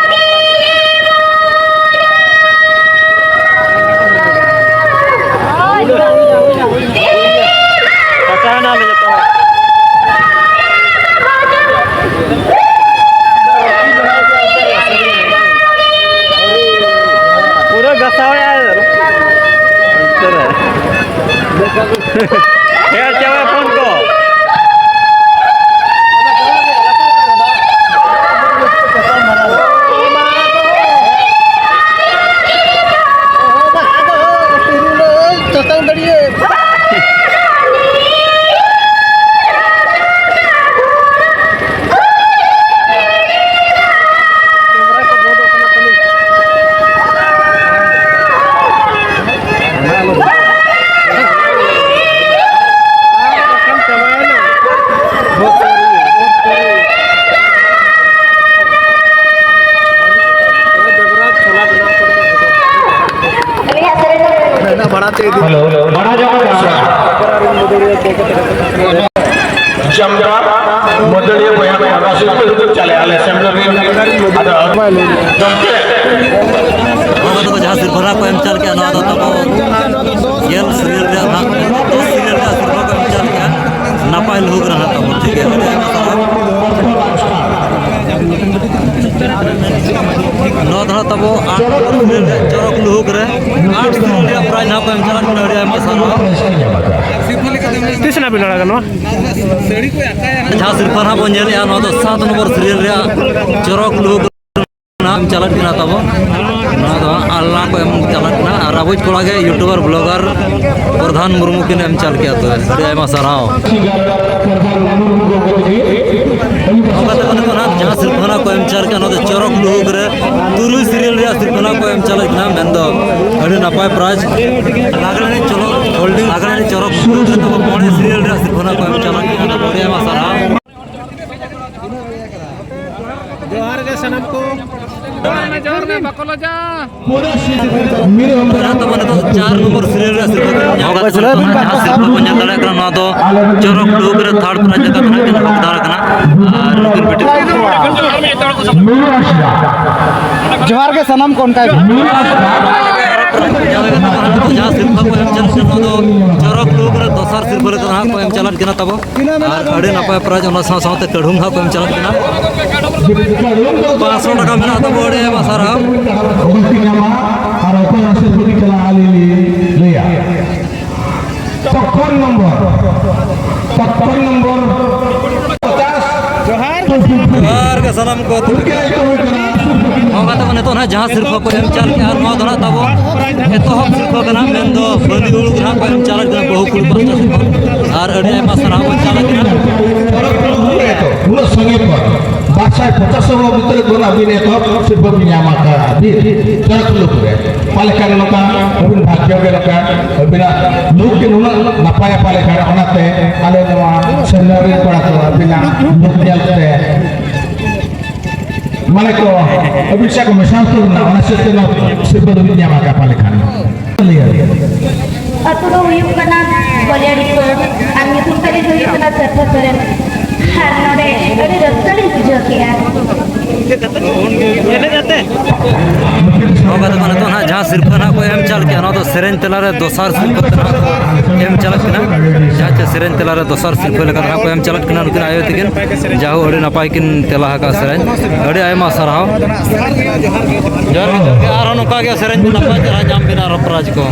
ᱯᱟᱴᱟᱣ ᱮᱱᱟᱞᱮ ᱡᱚᱛᱚ ᱦᱚᱲ᱾ ᱯᱩᱨᱟᱹ ᱜᱷᱟᱥᱟᱣ ᱮᱱᱟ᱾ ᱯᱷᱮᱰ ᱪᱟᱵᱟᱭ ᱯᱷᱳᱱ ᱠᱚ᱾ ᱪᱟᱛᱟᱝ ᱫᱟᱲᱮᱭᱟᱜ᱾ ᱦᱮᱞᱳ, ᱵᱟᱲᱟᱭ ᱧᱟᱢᱚᱜ ᱠᱟᱱᱟ᱾ ᱡᱟᱢᱫᱟ ᱢᱟᱹᱫᱟᱹᱲᱤᱭᱟᱹ ᱵᱚᱭᱦᱟ ᱠᱚ ᱚᱱᱟ ᱥᱩᱨ ᱥᱩᱨ ᱪᱟᱞᱮ ᱟᱞᱮ ᱥᱮᱢᱞᱮ ᱨᱮ᱾ ᱟᱫᱚ ᱜᱚᱢᱠᱮ, ᱱᱚᱣᱟ ᱫᱚ ᱡᱟᱦᱟᱸ ᱥᱤᱨᱯᱷᱟᱹ ᱠᱚ ᱮᱢ ᱪᱟᱞ ᱠᱮᱜᱼᱟ, ᱱᱚᱣᱟ ᱫᱚ ᱛᱟᱵᱚ ᱜᱮᱞ serial ᱨᱮᱭᱟᱜ ᱱᱟᱜ, ᱫᱚᱥ serial ᱨᱮᱭᱟᱜ ᱥᱤᱨᱯᱷᱟᱹ ᱠᱚ ᱮᱢ ᱪᱟᱞ ᱠᱮᱜᱼᱟ᱾ ᱱᱟᱯᱟᱭ ᱞᱩᱦᱩᱠ ᱨᱮ ᱱᱟᱜ ᱛᱟᱵᱚ, ᱴᱷᱤᱠ ᱜᱮᱭᱟ, ᱟᱹᱰᱤ ᱟᱭᱢᱟ ᱥᱟᱨᱦᱟᱣ᱾ ᱱᱚᱣᱟ ᱫᱚ ᱱᱟᱜ ᱛᱟᱵᱚ ᱟᱴ serial ᱨᱮᱭᱟᱜ ᱪᱚᱨᱚᱠ ᱞᱩᱦᱩᱠ ᱨᱮ ᱟᱴ serial ᱨᱮᱭᱟᱜ prize ᱱᱟᱜ ᱠᱚ ᱮᱢ ᱪᱟᱞ ᱠᱮᱜᱼᱟ, ᱟᱹᱰᱤ ᱟᱭᱢᱟ ᱥᱟᱨᱦᱟᱣ᱾ ᱛᱤᱥ ᱱᱟᱜ ᱵᱤᱱ ᱟᱲᱟᱜᱟ ᱱᱚᱣᱟ? ᱡᱟᱦᱟᱸ ᱥᱤᱨᱯᱷᱟᱹ ᱱᱟᱦᱟᱜ ᱵᱚᱱ ᱧᱮᱞᱮᱜᱼᱟ, ᱱᱚᱣᱟ ᱫᱚ ᱥᱟᱛ ᱱᱚᱢᱵᱚᱨ serial ᱨᱮᱭᱟᱜ ᱪᱚᱨᱚᱠ ᱞᱩᱦᱩᱠ ᱱᱟᱦᱟᱜ ᱮᱢ ᱪᱟᱞᱟᱜ ᱠᱟᱱᱟ ᱛᱟᱵᱚ᱾ ᱱᱚᱣᱟ ᱫᱚ ᱦᱟᱸᱜ ᱟᱞᱱᱟ ᱠᱚ ᱮᱢ ᱪᱟᱞᱟᱜ ᱠᱟᱱᱟ ᱟᱨ ᱟᱵᱚᱭᱤᱡ ᱠᱚᱲᱟ ᱜᱮ YouTuber blogger ᱯᱨᱚᱫᱷᱟᱱ ᱢᱩᱨᱢᱩ ᱠᱤᱱ ᱮᱢ ᱪᱟᱞ ᱠᱮᱜᱼᱟ᱾ ᱛᱚᱵᱮ ᱟᱹᱰᱤ ᱟᱭᱢᱟ ᱥᱟᱨᱦᱟᱣ᱾ ᱱᱚᱝᱠᱟ ᱛᱮ ᱱᱤᱛᱚᱜ ᱱᱟᱦᱟᱜ ᱡᱟᱦᱟᱸ ᱥᱤᱨᱯᱷᱟᱹ ᱱᱟᱦᱟᱜ ᱠᱚ ᱮᱢ ᱪᱟᱞ ᱠᱟᱱᱟ, ᱱᱚᱣᱟ ᱫᱚ ᱪᱚᱨᱚᱠ ᱞᱩᱦᱩᱠ ᱨᱮ ᱛᱩᱨᱩᱭ serial ᱨᱮᱭᱟᱜ ᱥᱤᱨᱯᱷᱟᱹ ᱱᱟᱦᱟᱜ ᱠᱚ ᱮᱢ ᱪᱟᱞᱟᱜ ᱠᱟᱱᱟ, ᱢᱮᱱᱫᱚ ᱟᱹᱰᱤ ᱱᱟᱯᱟᱭ prize᱾ ᱞᱟᱜᱽᱲᱮ ᱮᱱᱮᱡ ᱪᱚᱞᱚ holding, ᱞᱟᱜᱽᱲᱮ ᱮᱱᱮᱡ ᱪᱚᱨᱚᱠ ᱞᱩᱦᱩᱠ ᱨᱮ ᱛᱟᱵᱚ ᱢᱚᱬᱮ serial ᱨᱮᱭᱟᱜ ᱥᱤᱨᱯᱷᱟᱹ ᱱᱟᱦᱟᱜ ᱠᱚ ᱮᱢ ᱪᱟᱞᱟᱜ ᱠᱟᱱᱟ, ᱟᱹᱰᱤ ᱟᱭᱢᱟ ᱥᱟᱨᱦᱟᱣ᱾ ᱡᱚᱦᱟᱨ ᱜᱮ ᱥᱟᱱᱟᱢ ᱠᱚ᱾ ᱡᱚᱦᱟᱨ ᱢᱮ, ᱡᱚᱦᱟᱨ ᱢᱮ, ᱵᱟᱠᱚ ᱞᱟᱡᱟ᱾ ᱡᱟᱦᱟᱸ ᱛᱟᱵᱚ ᱱᱤᱛᱚᱜ ᱪᱟᱨ ᱱᱚᱢᱵᱚᱨ serial ᱨᱮ ᱥᱤᱨᱯᱷᱟᱹ ᱠᱚ ᱧᱟᱢ ᱠᱟᱫᱟ, ᱡᱟᱦᱟᱸ ᱥᱤᱨᱯᱷᱟᱹ ᱵᱚᱱ ᱧᱮᱞ ᱫᱟᱲᱮᱭᱟᱜ ᱠᱟᱱᱟ, ᱱᱚᱣᱟ ᱫᱚ ᱪᱚᱨᱚᱠ ᱞᱩᱦᱩᱠ ᱨᱮ third prize ᱞᱮᱠᱟ ᱛᱮ ᱱᱟᱜ ᱠᱤᱱ ᱦᱚᱠᱫᱟᱨ ᱟᱠᱟᱱᱟ᱾ ᱟᱨ ᱱᱩᱠᱤᱱ ᱵᱤᱴᱤ ᱡᱚᱦᱟᱨ ᱜᱮ ᱥᱟᱱᱟᱢ ᱠᱚ ᱚᱱᱠᱟ ᱜᱮ᱾ ᱡᱟᱦᱟᱸ ᱥᱤᱨᱯᱷᱟᱹ ᱠᱚ ᱮᱢ ᱪᱟᱞᱟᱜ ᱠᱟᱱᱟ, ᱱᱚᱣᱟ ᱫᱚ ᱪᱚᱨᱚᱠ ᱞᱩᱦᱩᱠ ᱨᱮ ᱫᱚᱥᱟᱨ ᱥᱤᱨᱯᱷᱟᱹ ᱞᱮᱠᱟ ᱱᱟᱦᱟᱜ ᱠᱚ ᱮᱢ ᱪᱟᱞᱟᱜ ᱠᱟᱱᱟ ᱛᱟᱵᱚ᱾ ᱟᱨ ᱟᱹᱰᱤ ᱱᱟᱯᱟᱭ prize, ᱚᱱᱟ ᱥᱟᱶ ᱥᱟᱶᱛᱮ ᱠᱟᱹᱲᱦᱩᱢ ᱦᱟᱸᱜ ᱠᱚ ᱮᱢ ᱪᱟᱞᱟᱜ ᱠᱟᱱᱟ᱾ ᱯᱟᱸᱪᱥᱚ ᱴᱟᱠᱟ ᱢᱮᱱᱟᱜ ᱛᱟᱵᱚ, ᱟᱹᱰᱤ ᱟᱭᱢᱟ ᱥᱟᱨᱦᱟᱣ᱾ ᱚᱠᱚᱭ ᱠᱚ ᱧᱟᱢᱟ ᱟᱨ ᱚᱠᱚᱭ ᱚᱱᱟ ᱥᱤᱨᱯᱷᱟᱹ ᱠᱚ ᱪᱟᱞᱟᱜᱼᱟ, ᱟᱹᱞᱤᱧ ᱞᱤᱧ ᱞᱟᱹᱭᱟ᱾ ᱛᱚᱠᱷᱚᱱ ᱱᱚᱢᱵᱚᱨ, ᱛᱚᱠᱷᱚᱱ ᱱᱚᱢᱵᱚᱨ ᱯᱚᱪᱟᱥ᱾ ᱡᱚᱦᱟᱨ ᱜᱮ ᱥᱟᱱᱟᱢ ᱠᱚ᱾ ᱱᱚᱝᱠᱟ ᱛᱮᱵᱚᱱ ᱱᱤᱛᱚᱜ ᱱᱟᱦᱟᱜ ᱡᱟᱦᱟᱸ ᱥᱤᱨᱯᱷᱟᱹ ᱠᱚ ᱮᱢ ᱪᱟᱞ ᱠᱮᱜᱼᱟ, ᱱᱚᱣᱟ ᱫᱚ ᱱᱟᱦᱟᱜ ᱛᱟᱵᱚ ᱮᱛᱚᱦᱚᱵ ᱥᱤᱨᱯᱷᱟᱹ ᱠᱟᱱᱟ, ᱢᱮᱱᱫᱚ ᱵᱟᱹᱫᱤ ᱦᱩᱲᱩ ᱱᱟᱦᱟᱜ ᱠᱚ ᱮᱢ ᱪᱟᱞ ᱠᱟᱱᱟ ᱵᱟᱹᱦᱩ ᱠᱩᱲᱤ ᱯᱟᱥᱴᱟ ᱥᱮᱫ ᱠᱷᱚᱱ᱾ ᱟᱨ ᱟᱹᱰᱤ ᱟᱭᱢᱟ ᱥᱟᱨᱦᱟᱣ ᱵᱚᱱ ᱪᱟᱞ ᱠᱟᱱᱟ᱾ ᱩᱱᱟᱹᱜ ᱥᱟᱸᱜᱮ ᱠᱚ, ᱵᱟᱨ ᱥᱟᱭ ᱯᱚᱪᱟᱥ ᱦᱚᱲ ᱵᱷᱤᱛᱨᱤ ᱠᱷᱚᱱ ᱟᱹᱵᱤᱱ ᱮᱛᱚᱦᱚᱵ ᱥᱤᱨᱯᱷᱟᱹ ᱵᱤᱱ ᱧᱟᱢ ᱟᱠᱟᱫᱼᱟ, ᱟᱹᱵᱤᱱ ᱪᱟᱞᱟᱜ ᱞᱩᱠ ᱨᱮ᱾ ᱯᱟᱞᱮ ᱠᱷᱟᱱ ᱱᱚᱝᱠᱟ ᱟᱹᱵᱤᱱ ᱵᱷᱟᱜᱽᱭᱚ ᱜᱮ ᱱᱚᱝᱠᱟ, ᱟᱹᱵᱤᱱᱟᱜ ᱞᱩᱠ ᱜᱮ ᱱᱩᱱᱟᱹᱜ ᱱᱟᱯᱟᱭᱟ, ᱯᱟᱞᱮ ᱠᱷᱟᱱ ᱚᱱᱟᱛᱮ ᱟᱞᱮ ᱱᱚᱣᱟ ᱥᱮᱢᱞᱟ ᱨᱮᱱ ᱠᱚᱲᱟ ᱠᱚ ᱟᱹᱵᱤᱱᱟᱜ ᱞᱩᱠ ᱧᱮᱞ ᱛᱮ ᱢᱟᱱᱮ ᱠᱚ ᱟᱹᱵᱤᱱ ᱥᱟᱶ ᱠᱚ ᱢᱮᱥᱟ ᱩᱛᱟᱹᱨ ᱮᱱᱟ, ᱚᱱᱟ ᱦᱤᱥᱟᱹᱵ ᱛᱮ ᱱᱚᱣᱟ ᱥᱤᱨᱯᱟᱹ ᱫᱚᱵᱤᱱ ᱧᱟᱢ ᱟᱠᱟᱫᱼᱟ ᱯᱟᱞᱮ ᱠᱷᱟᱱ᱾ ᱞᱟᱹᱭ ᱟᱹᱵᱤᱱ᱾ ᱟᱹᱛᱩ ᱫᱚ ᱦᱩᱭᱩᱜ ᱠᱟᱱᱟ ᱵᱚᱞᱭᱟᱰᱤ ᱠᱷᱚᱱ᱾ ᱟᱨ ᱧᱩᱛᱩᱢ ᱛᱟᱹᱞᱤᱧ ᱫᱚ ᱦᱩᱭᱩᱜ ᱠᱟᱱᱟ ᱥᱟᱨᱛᱷᱚ ᱥᱚᱨᱮᱱ᱾ ᱟᱨ ᱱᱚᱰᱮ ᱟᱹᱰᱤ ᱨᱟᱹᱥᱠᱟᱹ ᱞᱤᱧ ᱵᱩᱡᱷᱟᱹᱣ ᱠᱮᱜᱼᱟ᱾ ᱱᱚᱣᱟ ᱠᱟᱛᱮ ᱢᱟ ᱱᱤᱛᱚᱜ ᱱᱟᱦᱟᱜ ᱡᱟᱦᱟᱸ ᱥᱤᱨᱯᱟᱹ ᱱᱟᱦᱟᱜ ᱠᱚ ᱮᱢ ᱪᱟᱞ ᱠᱮᱜᱼᱟ, ᱱᱚᱣᱟ ᱫᱚ ᱥᱮᱨᱮᱧ ᱛᱟᱞᱟᱨᱮ ᱫᱚᱥᱟᱨ ᱥᱤᱨᱯᱟᱹ ᱛᱮ ᱱᱟᱦᱟᱜ ᱠᱚ ᱮᱢ ᱪᱟᱞᱟᱜ ᱠᱟᱱᱟ᱾ ᱡᱟᱦᱟᱸ ᱪᱮ ᱥᱮᱨᱮᱧ ᱛᱟᱞᱟᱨᱮ ᱫᱚᱥᱟᱨ ᱥᱤᱨᱯᱟᱹ ᱞᱮᱠᱟ ᱱᱟᱦᱟᱜ ᱠᱚ ᱮᱢ ᱪᱟᱞᱟᱜ ᱠᱟᱱᱟ ᱱᱩᱠᱤᱱ ᱟᱭᱳ ᱛᱟᱹᱠᱤᱱ᱾ ᱡᱟᱦᱳ, ᱟᱹᱰᱤ ᱱᱟᱯᱟᱭ ᱠᱤᱱ ᱛᱮᱞᱟ ᱟᱠᱟᱫ ᱥᱮᱨᱮᱧ᱾ ᱟᱹᱰᱤ ᱟᱭᱢᱟ ᱥᱟᱨᱦᱟᱣ᱾ ᱡᱚᱦᱟᱨ ᱜᱮ, ᱡᱚᱦᱟᱨ ᱜᱮ᱾ ᱟᱨᱦᱚᱸ ᱱᱚᱝᱠᱟ ᱜᱮ ᱥᱮᱨᱮᱧ ᱠᱚ ᱱᱟᱯᱟᱭ ᱪᱮᱦᱨᱟ ᱧᱟᱢ ᱵᱤᱱ ᱟᱨᱦᱚᱸ ᱯᱨᱟᱭᱤᱡᱽ ᱠᱚ᱾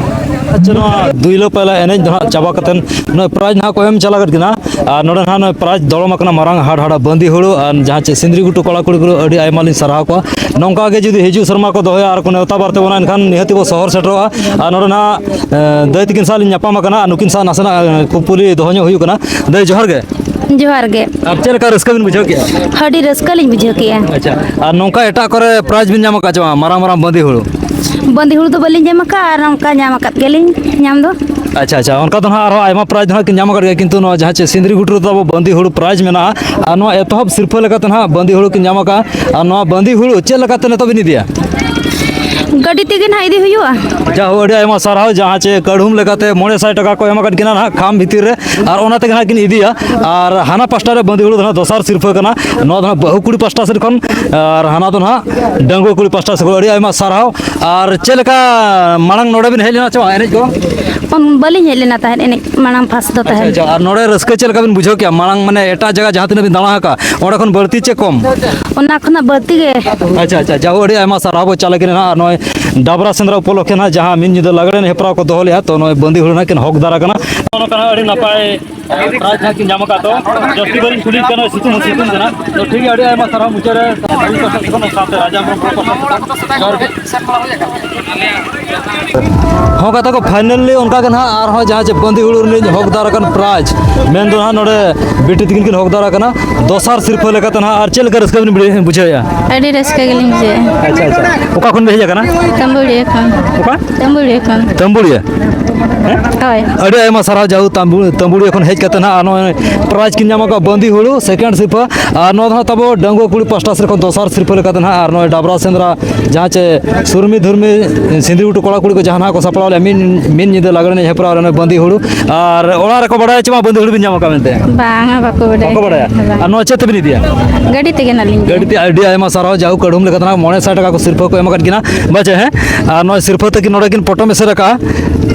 ᱟᱪᱪᱷᱟ, ᱱᱚᱣᱟ ᱫᱩᱭᱞᱟᱹ ᱯᱟᱭᱞᱟ ᱮᱱᱮᱡ ᱫᱚ ᱦᱟᱸᱜ ᱪᱟᱵᱟ ᱠᱟᱛᱮᱫ ᱱᱚᱜᱼᱚᱭ ᱯᱨᱟᱭᱤᱡᱽ ᱱᱟᱦᱟᱜ ᱠᱚ ᱮᱢ ᱪᱟᱞᱟᱜ ᱠᱟᱱᱟ᱾ ᱟᱨ ᱱᱚᱰᱮ ᱱᱟᱦᱟᱜ ᱱᱚᱜᱼᱚᱭ ᱯᱨᱟᱭᱤᱡᱽ ᱫᱚᱲᱚᱢ ᱟᱠᱟᱱᱟ ᱢᱟᱨᱟᱝ ᱦᱟᱲ ᱦᱟᱲᱟ ᱵᱟᱸᱫᱤ ᱦᱩᱲᱩ ᱟᱨ ᱡᱟᱦᱟᱸ ᱪᱮ ᱥᱤᱸᱫᱽᱨᱤ ᱜᱷᱩᱴᱩ ᱠᱚᱲᱟ ᱠᱩᱲᱤ ᱠᱚ ᱟᱹᱰᱤ ᱟᱭᱢᱟ ᱞᱤᱧ ᱥᱟᱨᱦᱟᱣ ᱠᱚᱣᱟ᱾ ᱱᱚᱝᱠᱟ ᱜᱮ ᱡᱩᱫᱤ ᱦᱤᱡᱩᱜ ᱥᱮᱨᱢᱟ ᱠᱚ ᱫᱚᱦᱚᱭᱟ ᱟᱨ ᱠᱚ ᱱᱮᱣᱛᱟ ᱵᱟᱨᱛᱮ ᱵᱚᱱᱟ, ᱮᱱᱠᱷᱟᱱ ᱱᱤᱦᱟᱹᱛᱤ ᱵᱚ ᱥᱚᱦᱚᱨ ᱥᱮᱴᱮᱨᱚᱜᱼᱟ᱾ ᱟᱨ ᱱᱚᱰᱮ ᱱᱟᱦᱟᱜ, ᱮ, ᱫᱟᱹᱭ ᱛᱟᱹᱠᱤᱱ ᱥᱟᱶ ᱞᱤᱧ ᱧᱟᱯᱟᱢ ᱟᱠᱟᱱᱟ ᱟᱨ ᱱᱩᱠᱤᱱ ᱥᱟᱶ ᱱᱟᱥᱮᱱᱟᱜ, ᱮ, ᱠᱩᱯᱩᱞᱤ ᱫᱚᱦᱚ ᱧᱚᱜ ᱦᱩᱭᱩᱜ ᱠᱟᱱᱟ᱾ ᱫᱟᱹᱭ, ᱡᱚᱦᱟᱨ ᱜᱮ᱾ ᱡᱚᱦᱟᱨ ᱜᱮ᱾ ᱟᱨ ᱪᱮᱫ ᱞᱮᱠᱟ ᱨᱟᱹᱥᱠᱟᱹ ᱵᱤᱱ ᱵᱩᱡᱷᱟᱹᱣ ᱠᱮᱜᱼᱟ? ᱟᱹᱰᱤ ᱨᱟᱹᱥᱠᱟᱹ ᱞᱤᱧ ᱵᱩᱡᱷᱟᱹᱣ ᱠᱮᱜᱼᱟ᱾ ᱟᱪᱪᱷᱟ, ᱟᱨ ᱱᱚᱝᱠᱟ ᱮᱴᱟᱜ ᱠᱚᱨᱮ ᱯᱨᱟᱭᱤᱡᱽ ᱵᱤᱱ ᱧᱟᱢ ᱟᱠᱟᱫ ᱪᱮ ᱵᱟᱝ, ᱢᱟᱨᱟᱝ ᱢᱟᱨᱟᱝ ᱵᱟᱸᱫᱤ ᱦᱩᱲᱩ? ᱵᱟᱸᱫᱤ ᱦᱩᱲᱩ ᱫᱚ ᱵᱟᱹᱞᱤᱧ ᱧᱟᱢ ᱟᱠᱟᱫᱼᱟ, ᱟᱨ ᱱᱚᱝᱠᱟ ᱧᱟᱢ ᱟᱠᱟᱫ ᱜᱮᱭᱟᱞᱤᱧ ᱧᱟᱢ ᱫᱚ᱾ ᱟᱪᱪᱷᱟ, ᱟᱪᱪᱷᱟ, ᱚᱱᱠᱟ ᱫᱚ ᱱᱟᱦᱟᱜ ᱟᱨᱦᱚᱸ ᱟᱭᱢᱟ ᱯᱨᱟᱭᱤᱡᱽ ᱫᱚ ᱱᱟᱦᱟᱜ ᱠᱤᱱ ᱧᱟᱢ ᱟᱠᱟᱫ ᱜᱮᱭᱟ, ᱠᱤᱱᱛᱩ ᱱᱚᱣᱟ ᱡᱟᱦᱟᱸ ᱪᱮ ᱥᱤᱸᱫᱽᱨᱤ ᱜᱷᱩᱴᱩ ᱨᱮᱫᱚ ᱟᱵᱚ ᱵᱟᱸᱫᱤ ᱦᱩᱲᱩ ᱯᱨᱟᱭᱤᱡᱽ ᱢᱮᱱᱟᱜᱼᱟ, ᱟᱨ ᱱᱚᱣᱟ ᱮᱛᱚᱦᱚᱵ ᱥᱤᱨᱯᱟᱹ ᱞᱮᱠᱟᱛᱮ ᱱᱟᱦᱟᱜ ᱵᱟᱸᱫᱤ ᱦᱩᱲᱩ ᱠᱤᱱ ᱧᱟᱢ ᱟᱠᱟᱫᱼᱟ᱾ ᱟᱨ ᱱᱚᱣᱟ ᱵᱟᱸᱫᱤ ᱦᱩᱲᱩ ᱪᱮᱫ ᱞᱮᱠᱟᱛᱮ ᱱᱤᱛᱚᱜ ᱵᱤᱱ ᱤᱫᱤᱭᱟ? ᱜᱟᱹᱰᱤ ᱛᱮᱜᱮ ᱱᱟᱦᱟᱜ ᱤᱫᱤ ᱦᱩᱭᱩᱜᱼᱟ᱾ ᱡᱟᱦᱳ, ᱟᱹᱰᱤ ᱟᱭᱢᱟ ᱥᱟᱨᱦᱟᱣ, ᱡᱟᱦᱟᱸ ᱪᱮ ᱠᱟᱹᱲᱦᱩᱢ ᱞᱮᱠᱟᱛᱮ ᱢᱚᱬᱮ ᱥᱟᱭ ᱴᱟᱠᱟ ᱠᱚ ᱮᱢ ᱟᱠᱟᱫ ᱠᱤᱱᱟ ᱱᱟᱦᱟᱜ ᱠᱷᱟᱢ ᱵᱷᱤᱛᱤᱨ ᱨᱮ, ᱟᱨ ᱚᱱᱟ ᱛᱮᱜᱮ ᱱᱟᱦᱟᱜ ᱠᱤᱱ ᱤᱫᱤᱭᱟ᱾ ᱟᱨ ᱦᱟᱱᱟ ᱯᱟᱥᱴᱟ ᱨᱮ ᱵᱟᱸᱫᱤ ᱦᱩᱲᱩ ᱫᱚ ᱱᱟᱦᱟᱜ ᱫᱚᱥᱟᱨ ᱥᱤᱨᱯᱟᱹ ᱠᱟᱱᱟ, ᱱᱚᱣᱟ ᱫᱚ ᱱᱟᱦᱟᱜ ᱵᱟᱹᱦᱩ ᱠᱩᱲᱤ ᱯᱟᱥᱴᱟ ᱥᱮᱫ ᱠᱷᱚᱱ, ᱟᱨ ᱦᱟᱱᱟ ᱫᱚ ᱱᱟᱦᱟᱜ ᱰᱟᱺᱜᱩᱣᱟᱹ ᱠᱩᱲᱤ ᱯᱟᱥᱴᱟ ᱥᱮᱫ ᱠᱷᱚᱱ᱾ ᱟᱹᱰᱤ ᱟᱭᱢᱟ ᱥᱟᱨᱦᱟᱣ᱾ ᱟᱨ ᱪᱮᱫ ᱞᱮᱠᱟ ᱢᱟᱲᱟᱝ ᱱᱚᱰᱮ ᱵᱤᱱ ᱦᱮᱡ ᱞᱮᱱᱟ ᱪᱮ ᱵᱟᱝ ᱮᱱᱮᱡ ᱠᱚ? ᱚᱱ-, ᱵᱟᱹᱞᱤᱧ ᱦᱮᱡ ᱞᱮᱱᱟ ᱛᱟᱦᱮᱸᱫ ᱮᱱᱮᱡ ᱢᱟᱲᱟᱝ ᱯᱷᱟᱥ ᱫᱚ ᱟᱪᱪᱷᱟ, ᱛᱟᱦᱮᱸᱫ᱾ ᱟᱪᱪᱷᱟ, ᱟᱨ ᱱᱚᱰᱮ ᱨᱟᱹᱥᱠᱟᱹ ᱪᱮᱫ ᱞᱮᱠᱟ ᱵᱤᱱ ᱵᱩᱡᱷᱟᱹᱣ ᱠᱮᱜᱼᱟ? ᱢᱟᱲᱟᱝ ᱢᱟᱱᱮ ᱮᱴᱟᱜ ᱡᱟᱭᱜᱟ ᱡᱟᱦᱟᱸ ᱛᱤᱱᱟᱹᱜ ᱵᱤᱱ ᱫᱟᱬᱟ ᱟᱠᱟᱫᱼᱟ, ᱚᱸᱰᱮ ᱠᱷᱚᱱ ᱵᱟᱹᱲᱛᱤ ᱪᱮ ᱠᱚᱢ? ᱚᱱᱟ ᱠᱷᱚᱱᱟᱜ ᱵᱟᱹᱲᱛᱤ ᱜᱮ᱾ ᱟᱪᱪᱷᱟ, ᱟᱪᱪᱷᱟ, ᱡᱟᱦᱳ, ᱟᱹᱰᱤ ᱟᱭᱢᱟ ᱥᱟᱨᱦᱟᱣ ᱵᱚ ᱪᱟᱞ ᱞᱟᱹᱜᱤᱫ ᱱᱟᱦᱟᱜ᱾ ᱟᱨ ᱱᱚᱜᱼᱚᱭ ᱰᱟᱵᱨᱟ ᱥᱮᱸᱫᱽᱨᱟ ᱩᱯᱚᱞᱚᱠᱠᱷᱮ ᱱᱟᱦᱟᱜ ᱡᱟᱦᱟᱸ ᱢᱤᱫ ᱧᱤᱫᱟᱹ ᱞᱟᱜᱽᱲᱮ ᱮᱱᱮᱡ ᱦᱮᱯᱨᱟᱣ ᱠᱚ ᱫᱚᱦᱚ ᱞᱮᱜᱼᱟ, ᱛᱚ ᱱᱚᱜᱼᱚᱭ ᱵᱟᱸᱫᱤ ᱦᱩᱲᱩ ᱱᱟᱦᱟᱜ ᱠᱤᱱ ᱦᱚᱠ ᱫᱟᱨ ᱟᱠᱟᱱᱟ᱾ ᱱᱚᱜᱼᱚ ᱱᱚᱝᱠᱟ ᱱᱟᱦᱟᱜ ᱟᱹᱰᱤ ᱱᱟᱯᱟᱭ ᱯᱨᱟᱭᱤᱡᱽ ᱱᱟᱦᱟᱜ ᱠᱤᱱ ᱧᱟᱢ ᱟᱠᱟᱫ ᱫᱚ᱾ ᱡᱟᱹᱥᱛᱤ ᱵᱟᱹᱞᱤᱧ ᱠᱩᱞᱤ ᱠᱟᱱᱟ, ᱥᱤᱛᱩᱝ ᱦᱚᱸ ᱥᱤᱛᱩᱝ ᱠᱟᱱᱟ᱾ ᱛᱚ ᱴᱷᱤᱠ ᱜᱮᱭᱟ, ᱟᱹᱰᱤ ᱟᱭᱢᱟ ᱥᱟᱨᱦᱟᱣ ᱢᱩᱪᱟᱹᱫ ᱨᱮ ᱥᱟᱶᱛᱮ ᱨᱟᱡᱟ ᱦᱮᱢᱵᱨᱚᱢ ᱯᱟᱥᱴᱟ ᱥᱮᱫ ᱠᱷᱚᱱ ᱡᱚᱦᱟᱨ ᱜᱮ᱾ ᱦᱚᱸ ᱜᱟᱛᱮ ᱠᱚ, finally ᱚᱱᱠᱟ ᱜᱮ ᱱᱟᱦᱟᱜ ᱟᱨᱦᱚᱸ ᱡᱟᱦᱟᱸ ᱪᱮ ᱵᱟᱸᱫᱤ ᱦᱩᱲᱩ ᱨᱤᱱᱤᱡ ᱦᱚᱠᱫᱟᱨ ᱟᱠᱟᱱ ᱯᱨᱟᱭᱤᱡᱽ, ᱢᱮᱱ ᱫᱚ ᱱᱟᱦᱟᱜ ᱱᱚᱰᱮ ᱵᱤᱴᱤ ᱛᱤᱠᱤᱱ ᱠᱤᱱ ᱦᱚᱠᱫᱟᱨ ᱟᱠᱟᱱᱟ ᱫᱚᱥᱟᱨ ᱥᱤᱨᱯᱷᱟᱹ ᱞᱮᱠᱟᱛᱮ ᱱᱟᱦᱟᱜ᱾ ᱟᱨ ᱪᱮᱫ ᱞᱮᱠᱟ ᱨᱟᱹᱥᱠᱟᱹ ᱵᱤᱱ ᱵᱩᱡᱷᱟᱹᱣ-, ᱵᱩᱡᱷᱟᱹᱣᱮᱫᱼᱟ? ᱟᱹᱰᱤ ᱨᱟᱹᱥᱠᱟᱹ ᱜᱮᱞᱤᱧ ᱵᱩᱡᱷᱟᱹᱣᱮᱫᱼᱟ᱾ ᱟᱪᱪᱷᱟ, ᱟᱪᱪᱷᱟ᱾ ᱚᱠᱟ ᱠᱷᱚᱱ ᱵᱤᱱ ᱦᱮᱡ ᱟᱠᱟᱱᱟ? ᱛᱟᱹᱢᱵᱩᱲᱤᱭᱟᱹ ᱠᱷᱚᱱ᱾ ᱚᱠᱟ? ᱛᱟᱹᱢᱵᱩᱲᱤᱭᱟᱹ ᱠᱷᱚᱱ᱾ ᱛᱟᱹᱢᱵᱩᱲᱤᱭᱟᱹ? ᱦᱳᱭ᱾ ᱟᱹᱰᱤ ᱟᱭᱢᱟ ᱥᱟᱨᱦᱟᱣ, ᱡᱟᱦᱳ ᱛᱟᱢᱵᱩ-, ᱛᱟᱹᱢᱵᱩᱲᱤᱭᱟᱹ ᱠᱷᱚᱱ ᱦᱮᱡ ᱠᱟᱛᱮ ᱱᱟᱦᱟᱜ, ᱟᱨ ᱱᱚᱜᱼᱚᱭ ᱯᱨᱟᱭᱤᱡᱽ ᱠᱤᱱ ᱧᱟᱢ ᱟᱠᱟᱫ ᱵᱟᱸᱫᱤ ᱦᱩᱲᱩ, ᱥᱮᱠᱮᱱᱰ ᱥᱤᱨᱯᱷᱟᱹ᱾ ᱟᱨ ᱱᱚᱣᱟ ᱫᱚ ᱱᱟᱦᱟᱜ ᱛᱟᱵᱚ ᱰᱟᱺᱜᱩᱣᱟᱹ ᱠᱩᱲᱤ ᱯᱟᱥᱴᱟ ᱥᱮᱫ ᱠᱷᱚᱱ ᱫᱚᱥᱟᱨ ᱥᱤᱨᱯᱷᱟᱹ ᱞᱮᱠᱟᱛᱮ ᱱᱟᱦᱟᱜ, ᱟᱨ ᱱᱚᱜᱼᱚᱭ ᱰᱟᱵᱽᱨᱟ ᱥᱮᱸᱫᱽᱨᱟ, ᱡᱟᱦᱟᱸ ᱪᱮ ᱥᱩᱨᱢᱤ ᱫᱷᱩᱨᱢᱤ ᱥᱤᱸᱫᱽᱨᱤ ᱜᱷᱩᱴᱩ ᱠᱚᱲᱟ ᱠᱩᱲᱤ ᱠᱚ ᱡᱟᱦᱟᱸ ᱱᱟᱦᱟᱜ ᱠᱚ ᱥᱟᱯᱲᱟᱣ ᱞᱮᱫᱼᱟ, ᱢᱤᱫ, ᱢᱤᱫ ᱧᱤᱫᱟᱹ ᱞᱟᱜᱽᱲᱮ ᱮᱱᱮᱡ ᱦᱮᱯᱨᱟᱣ ᱨᱮ ᱱᱚᱜᱼᱚᱭ ᱵᱟᱸᱫᱤ ᱦᱩᱲᱩ᱾ ᱟᱨ ᱚᱲᱟᱜ ᱨᱮᱠᱚ ᱵᱟᱲᱟᱭᱟ ᱪᱮ ᱵᱟᱝ ᱵᱟᱸᱫᱤ ᱦᱩᱲᱩ ᱵᱤᱱ ᱧᱟᱢ ᱟᱠᱟᱫ ᱢᱮᱱᱛᱮ? ᱵᱟᱝᱟ, ᱵᱟᱠᱚ ᱵᱟᱰᱟᱭᱟ᱾ ᱵᱟᱠᱚ ᱵᱟᱲᱟᱭᱟ? ᱵᱟᱝ᱾ ᱟᱨ ᱱᱚᱣᱟ ᱪᱮᱫ ᱛᱮᱵᱤᱱ ᱤᱫᱤᱭᱟ? ᱜᱟᱹᱰᱤ ᱛᱮᱜᱮ ᱱᱟᱜ ᱞᱤᱧ ᱤᱫᱤᱭᱟ᱾ ᱜᱟᱹᱰᱤ ᱛᱮ᱾ ᱟᱹᱰᱤ ᱟᱭᱢᱟ ᱥᱟᱨᱦᱟᱣ, ᱡᱟᱦᱳᱠ ᱠᱟᱹᱰᱷᱩᱢ ᱞᱮᱠᱟ ᱛᱮ ᱱᱟᱜ ᱢᱚᱬᱮ ᱥᱟᱭ ᱴᱟᱠᱟ ᱠᱚ ᱥᱤᱨᱯᱷᱟᱹ ᱠᱚ ᱮᱢ ᱟᱠᱟᱫ ᱠᱤᱱᱟ᱾ ᱵᱟᱪᱮ, ᱦᱮᱸ? ᱟᱨ ᱱᱚᱜᱼᱚᱭ ᱥᱤᱨᱯᱷᱟᱹ ᱛᱟᱹᱠᱤᱱ ᱱᱚᱰᱮ ᱠᱤᱱ ᱯᱚᱴᱚᱢ ᱮᱥᱮᱫ ᱟᱠᱟᱫᱼᱟ᱾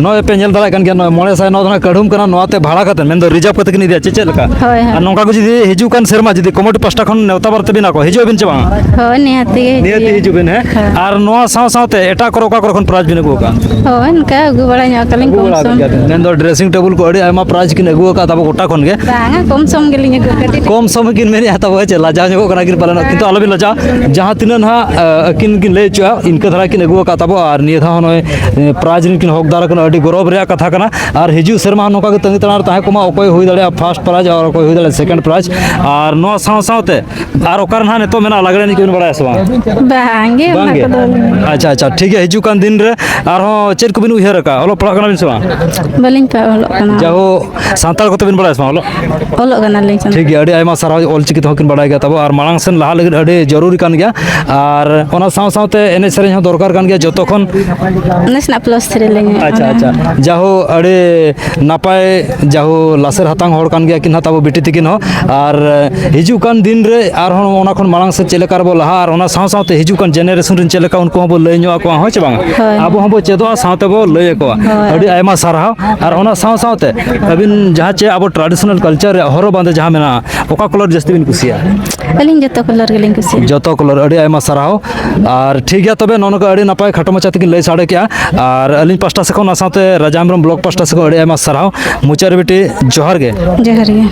ᱱᱚᱜᱼᱚᱭ ᱯᱮ ᱧᱮᱞ ᱫᱟᱲᱮᱭᱟᱜ ᱠᱟᱱ ᱜᱮᱭᱟ, ᱱᱚᱜᱼᱚᱭ ᱢᱚᱬᱮ ᱥᱟᱭ, ᱱᱚᱣᱟ ᱫᱚ ᱱᱟᱜ ᱠᱟᱹᱰᱷᱩᱢ ᱠᱟᱱᱟ, ᱱᱚᱣᱟ ᱛᱮ ᱵᱷᱟᱲᱟ ᱠᱟᱛᱮ, ᱢᱮᱱᱫᱚ ᱨᱤᱡᱟᱨᱵᱷ ᱠᱟᱛᱮ ᱠᱤᱱ ᱤᱫᱤᱭᱟ, ᱪᱮ ᱪᱮᱫ ᱞᱮᱠᱟ? ᱦᱳᱭ, ᱦᱳᱭ᱾ ᱟᱨ ᱱᱚᱝᱠᱟ ᱠᱚ ᱡᱩᱫᱤ ᱦᱤᱡᱩᱜ ᱠᱟᱱ ᱥᱮᱨᱢᱟ ᱡᱩᱫᱤ ᱠᱚᱢᱤᱴᱤ ᱯᱟᱥᱴᱟ ᱠᱷᱚᱱ ᱱᱮᱣᱛᱟ ᱵᱟᱨᱛᱮ ᱵᱤᱱᱟ ᱠᱚ, ᱦᱤᱡᱩᱜ ᱟᱵᱤᱱ ᱪᱮ ᱵᱟᱝ? ᱦᱳᱭ, ᱱᱤᱦᱟᱹᱛᱤ ᱜᱮ ᱱᱤᱦᱟᱹᱛᱤ ᱦᱤᱡᱩᱜ᱾ ᱦᱤᱡᱩᱜ ᱵᱤᱱ, ᱦᱮᱸ? ᱦᱮᱸ᱾ ᱟᱨ ᱱᱚᱣᱟ ᱥᱟᱶ ᱥᱟᱶᱛᱮ ᱮᱴᱟᱜ ᱠᱚᱨᱮ ᱚᱠᱟ ᱠᱚᱨᱮ ᱠᱷᱚᱱ ᱯᱨᱟᱭᱤᱡᱽ ᱵᱤᱱ ᱟᱹᱜᱩ ᱟᱠᱟᱫᱼᱟ? ᱦᱳᱭ, ᱚᱱᱠᱟ ᱟᱹᱜᱩ ᱵᱟᱲᱟ ᱧᱚᱜ ᱟᱠᱟᱫ ᱞᱤᱧ ᱟᱹᱜᱩ ᱠᱚᱢ ᱵᱟᱲᱟ ᱥᱚᱢ᱾ ᱟᱠᱟᱫ ᱜᱮᱭᱟ ᱵᱤᱱ᱾ ᱢᱮᱱᱫᱚ ᱰᱨᱮᱥᱤᱝ ᱴᱮᱵᱩᱞ ᱠᱚ ᱟᱹᱰᱤ ᱟᱭᱢᱟ ᱯᱨᱟᱭᱤᱡᱽ ᱠᱤᱱ ᱟᱹᱜᱩ ᱟᱠᱟᱫ ᱛᱟᱵᱚ ᱜᱚᱴᱟ ᱠᱷᱚᱱ ᱜᱮ᱾ ᱵᱟᱝᱟ, ᱠᱚᱢ ᱥᱚᱢ ᱜᱮᱞᱤᱧ ᱟᱹᱜᱩ ᱟᱠᱟᱫᱟ᱾ ᱠᱚᱢ ᱥᱚᱢ ᱜᱮᱠᱤᱱ ᱢᱮᱱᱮᱫᱼᱟ, ᱛᱟᱵᱚ ᱦᱮᱸ ᱪᱮ, ᱞᱟᱡᱟᱣ ᱧᱚᱜᱚᱜ ᱠᱟᱱᱟ ᱠᱤᱱ ᱯᱟᱞᱮᱱᱚᱜ, ᱠᱤᱱᱛᱩ ᱟᱞᱚᱵᱤᱱ ᱞᱟᱡᱟᱣ᱾ ᱡᱟᱦᱟᱸ ᱛᱤᱱᱟᱹᱜ ᱱᱟᱦᱟᱜ, ᱟᱹᱠᱤᱱ ᱠᱤᱱ ᱞᱟᱹᱭ ᱦᱚᱪᱚᱜᱼᱟ, ᱤᱱᱠᱟᱹ ᱫᱷᱟᱨᱟ ᱠᱤᱱ ᱟᱹᱜᱩ ᱟᱠᱟᱫ ᱛᱟᱵᱚ, ᱟᱨ ᱱᱤᱭᱟᱹ ᱫᱷᱟᱣ ᱦᱚᱸ ᱱᱚᱜᱼᱚᱭ, ᱯᱨᱟᱭᱤᱡᱽ ᱨᱮᱱ ᱠᱤᱱ ᱦᱚᱠᱫᱟᱨ ᱟᱠᱟᱱᱟ, ᱟᱹᱰᱤ ᱜᱚᱨᱚᱵᱽ ᱨᱮᱭᱟᱜ ᱠᱟᱛᱷᱟ ᱠᱟᱱᱟ᱾ ᱟᱨ ᱦᱤᱡᱩᱜ ᱥᱮᱨᱢᱟ ᱦᱚᱸ ᱱᱚᱝᱠᱟ ᱜᱮ ᱛᱟᱺᱜᱤ ᱛᱟᱲᱟᱜ ᱨᱮ ᱛᱟᱦᱮᱸ ᱠᱚᱜ ᱢᱟ, ᱚᱠᱚᱭ ᱦᱩᱭ ᱫᱟᱲᱮᱭᱟᱜᱼᱟ ᱯᱷᱟᱥᱴ ᱯᱨᱟᱭᱤᱡᱽ ᱟᱨ ᱚᱠᱚᱭ ᱦᱩᱭ ᱫᱟᱲᱮᱭᱟᱜᱼᱟ ᱥᱮᱠᱮᱱᱰ ᱯᱨᱟᱭᱤᱡᱽ᱾ ᱟᱨ ᱱᱚᱣᱟ ᱥᱟᱶ ᱥᱟᱶᱛᱮ ᱟᱨ ᱚᱠᱟ ᱨᱮ ᱱᱟᱦᱟᱜ ᱱᱤᱛᱚᱜ ᱢᱮᱱᱟᱜᱼᱟ ᱞᱟᱜᱽᱲᱮ ᱮᱱᱮᱡ ᱠᱚᱵᱤᱱ ᱵᱟᱲᱟᱭᱟ ᱥᱮ ᱵᱟᱝ? ᱵᱟᱝ ᱜᱮ? ᱚᱱᱟ ᱠᱚᱫᱚ ᱵᱟᱹᱞᱤᱧ ᱵᱟᱲᱟᱭᱟ᱾ ᱟᱪᱪᱷᱟ, ᱟᱪᱪᱷᱟ, ᱴᱷᱤᱠ ᱜᱮᱭᱟ᱾ ᱦᱤᱡᱩᱜ ᱠᱟᱱ ᱫᱤᱱ ᱨᱮ ᱟᱨᱦᱚᱸ ᱪᱮᱫ ᱠᱚᱵᱤᱱ ᱩᱭᱦᱟᱹᱨ ᱟᱠᱟᱫᱼᱟ? ᱚᱞᱚᱜ ᱯᱟᱲᱦᱟᱜ ᱠᱟᱱᱟ ᱵᱤᱱ ᱥᱮ ᱵᱟᱝ? ᱵᱟᱹᱞᱤᱧ ᱯᱟᱲᱦᱟᱜ, ᱚᱞᱚᱜ ᱠᱟᱱᱟ᱾ ᱡᱟᱦᱳ, ᱥᱟᱱᱛᱟᱲ ᱠᱚᱛᱮ ᱵᱤᱱ ᱵᱟᱲᱟᱭᱟ ᱥᱮ ᱵᱟᱝ ᱚᱞᱚᱜ? ᱚᱞᱚᱜ ᱠᱟᱱᱟᱞᱤᱧ ᱥᱟᱱᱛᱟᱲ᱾ ᱴᱷᱤᱠ ᱜᱮᱭᱟ, ᱟᱹᱰᱤ ᱟᱭᱢᱟ ᱥᱟᱨᱦᱟᱣ᱾ ᱚᱞ ᱪᱤᱠᱤ ᱛᱮᱦᱚᱸ ᱠᱤᱱ ᱵᱟᱲᱟᱭ ᱜᱮᱭᱟ ᱛᱟᱵᱚ, ᱟᱨ ᱢᱟᱲᱟᱝ ᱥᱮᱱ ᱞᱟᱦᱟᱜ ᱞᱟᱹᱜᱤᱫ ᱟᱹᱰᱤ ᱡᱚᱨᱩᱨᱤ ᱠᱟᱱ ᱜᱮᱭᱟ᱾ ᱟᱨ ᱚᱱᱟ ᱥᱟᱶ ᱥᱟᱶᱛᱮ ᱮᱱᱮᱡ ᱥᱮᱨᱮᱧ ᱦᱚᱸ ᱫᱚᱨᱠᱟᱨ ᱠᱟᱱ ᱜᱮᱭᱟ ᱡᱚᱛᱚ ᱠᱷᱚᱱ᱾ ᱱᱟᱥᱮᱱᱟᱜ ᱯᱞᱟᱥ ᱛᱷᱨᱤ ᱞᱤᱧ ᱟᱪᱪᱷᱟ, ᱚᱱᱟ᱾ ᱟᱪᱪᱷᱟ᱾ ᱡᱟᱦᱳ, ᱟᱹᱰᱤ ᱱᱟᱯᱟᱭ, ᱡᱟᱦᱳ, ᱞᱟᱥᱮᱨ ᱦᱟᱛᱟᱝ ᱦᱚᱲ ᱠᱟᱱ ᱜᱮᱭᱟ ᱠᱤᱱ ᱦᱟᱸᱜ ᱛᱟᱵᱚ ᱵᱤᱴᱤ ᱛᱟᱹᱠᱤᱱ ᱦᱚᱸ᱾ ᱟᱨ ᱦᱤᱡᱩᱜ ᱠᱟᱱ ᱫᱤᱱ ᱨᱮ ᱟᱨᱦᱚᱸ ᱚᱱᱟ ᱠᱷᱚᱱ ᱢᱟᱲᱟᱝ ᱥᱮᱫ ᱪᱮᱫ ᱞᱮᱠᱟ ᱨᱮᱵᱚ ᱞᱟᱦᱟᱜᱼᱟ, ᱟᱨ ᱚᱱᱟ ᱥᱟᱶ ᱥᱟᱶᱛᱮ ᱦᱤᱡᱩᱜ ᱠᱟᱱ ᱡᱮᱱᱟᱨᱮᱥᱚᱱ ᱨᱮᱱ ᱪᱮᱫ ᱞᱮᱠᱟ ᱩᱱᱠᱩ ᱦᱚᱸᱵᱚ ᱞᱟᱹᱭ ᱧᱚᱜ ᱟᱠᱚᱣᱟ, ᱦᱳᱭ ᱪᱮ ᱵᱟᱝ? ᱦᱳᱭ᱾ ᱟᱵᱚ ᱦᱚᱸᱵᱚ ᱪᱮᱫᱚᱜᱼᱟ, ᱥᱟᱶᱛᱮ ᱵᱚ ᱞᱟᱹᱭ ᱟᱠᱚᱣᱟ᱾ ᱦᱳᱭ᱾ ᱟᱹᱰᱤ ᱟᱭᱢᱟ ᱥᱟᱨᱦᱟᱣ᱾ ᱟᱨ ᱚᱱᱟ ᱥᱟᱶ ᱥᱟᱶᱛᱮ ᱟᱹᱵᱤᱱ ᱡᱟᱦᱟᱸ ᱪᱮ ᱟᱵᱚ traditional culture ᱨᱮᱭᱟᱜ ᱦᱚᱨᱚᱜ ᱵᱟᱸᱫᱮ ᱡᱟᱦᱟᱸ ᱢᱮᱱᱟᱜᱼᱟ, ᱚᱠᱟ colour ᱡᱟᱹᱥᱛᱤ ᱵᱤᱱ ᱠᱩᱥᱤᱭᱟᱜᱼᱟ? ᱟᱹᱞᱤᱧ ᱡᱚᱛᱚ colour ᱜᱮᱞᱤᱧ ᱠᱩᱥᱤᱭᱟᱜᱼᱟ᱾ ᱡᱚᱛᱚ colour, ᱟᱹᱰᱤ ᱟᱭᱢᱟ ᱥᱟᱨᱦᱟᱣ᱾ ᱟᱨ ᱴᱷᱤᱠ ᱜᱮᱭᱟ, ᱛᱚᱵᱮ ᱱᱚᱜᱼᱚ ᱱᱚᱝᱠᱟ ᱟᱹᱰᱤ ᱱᱟᱯᱟᱭ ᱠᱷᱟᱴᱚ ᱢᱟᱪᱷᱟ ᱛᱮᱠᱤᱱ ᱞᱟᱹᱭ ᱥᱟᱰᱮ ᱠᱮᱜᱼᱟ᱾ ᱟᱨ ᱟᱹᱞᱤᱧ ᱯᱟᱥᱴᱟ ᱥᱮᱫ ᱠᱷᱚᱱ, ᱚᱱᱟ ᱥᱟᱶᱛᱮ ᱨᱟᱡᱟ ᱦᱮᱢᱵᱨᱚᱢ block ᱯᱟᱥᱴᱟ ᱥᱮᱫ ᱠᱷᱚᱱ ᱟᱹᱰᱤ ᱟᱭᱢᱟ ᱥᱟᱨᱦᱟᱣ᱾ ᱢᱩᱪᱟᱹᱫ ᱨᱮ ᱵᱤᱴᱤ, ᱡᱚᱦᱟᱨ ᱜᱮ᱾ ᱡᱚᱦᱟᱨ ᱜᱮ᱾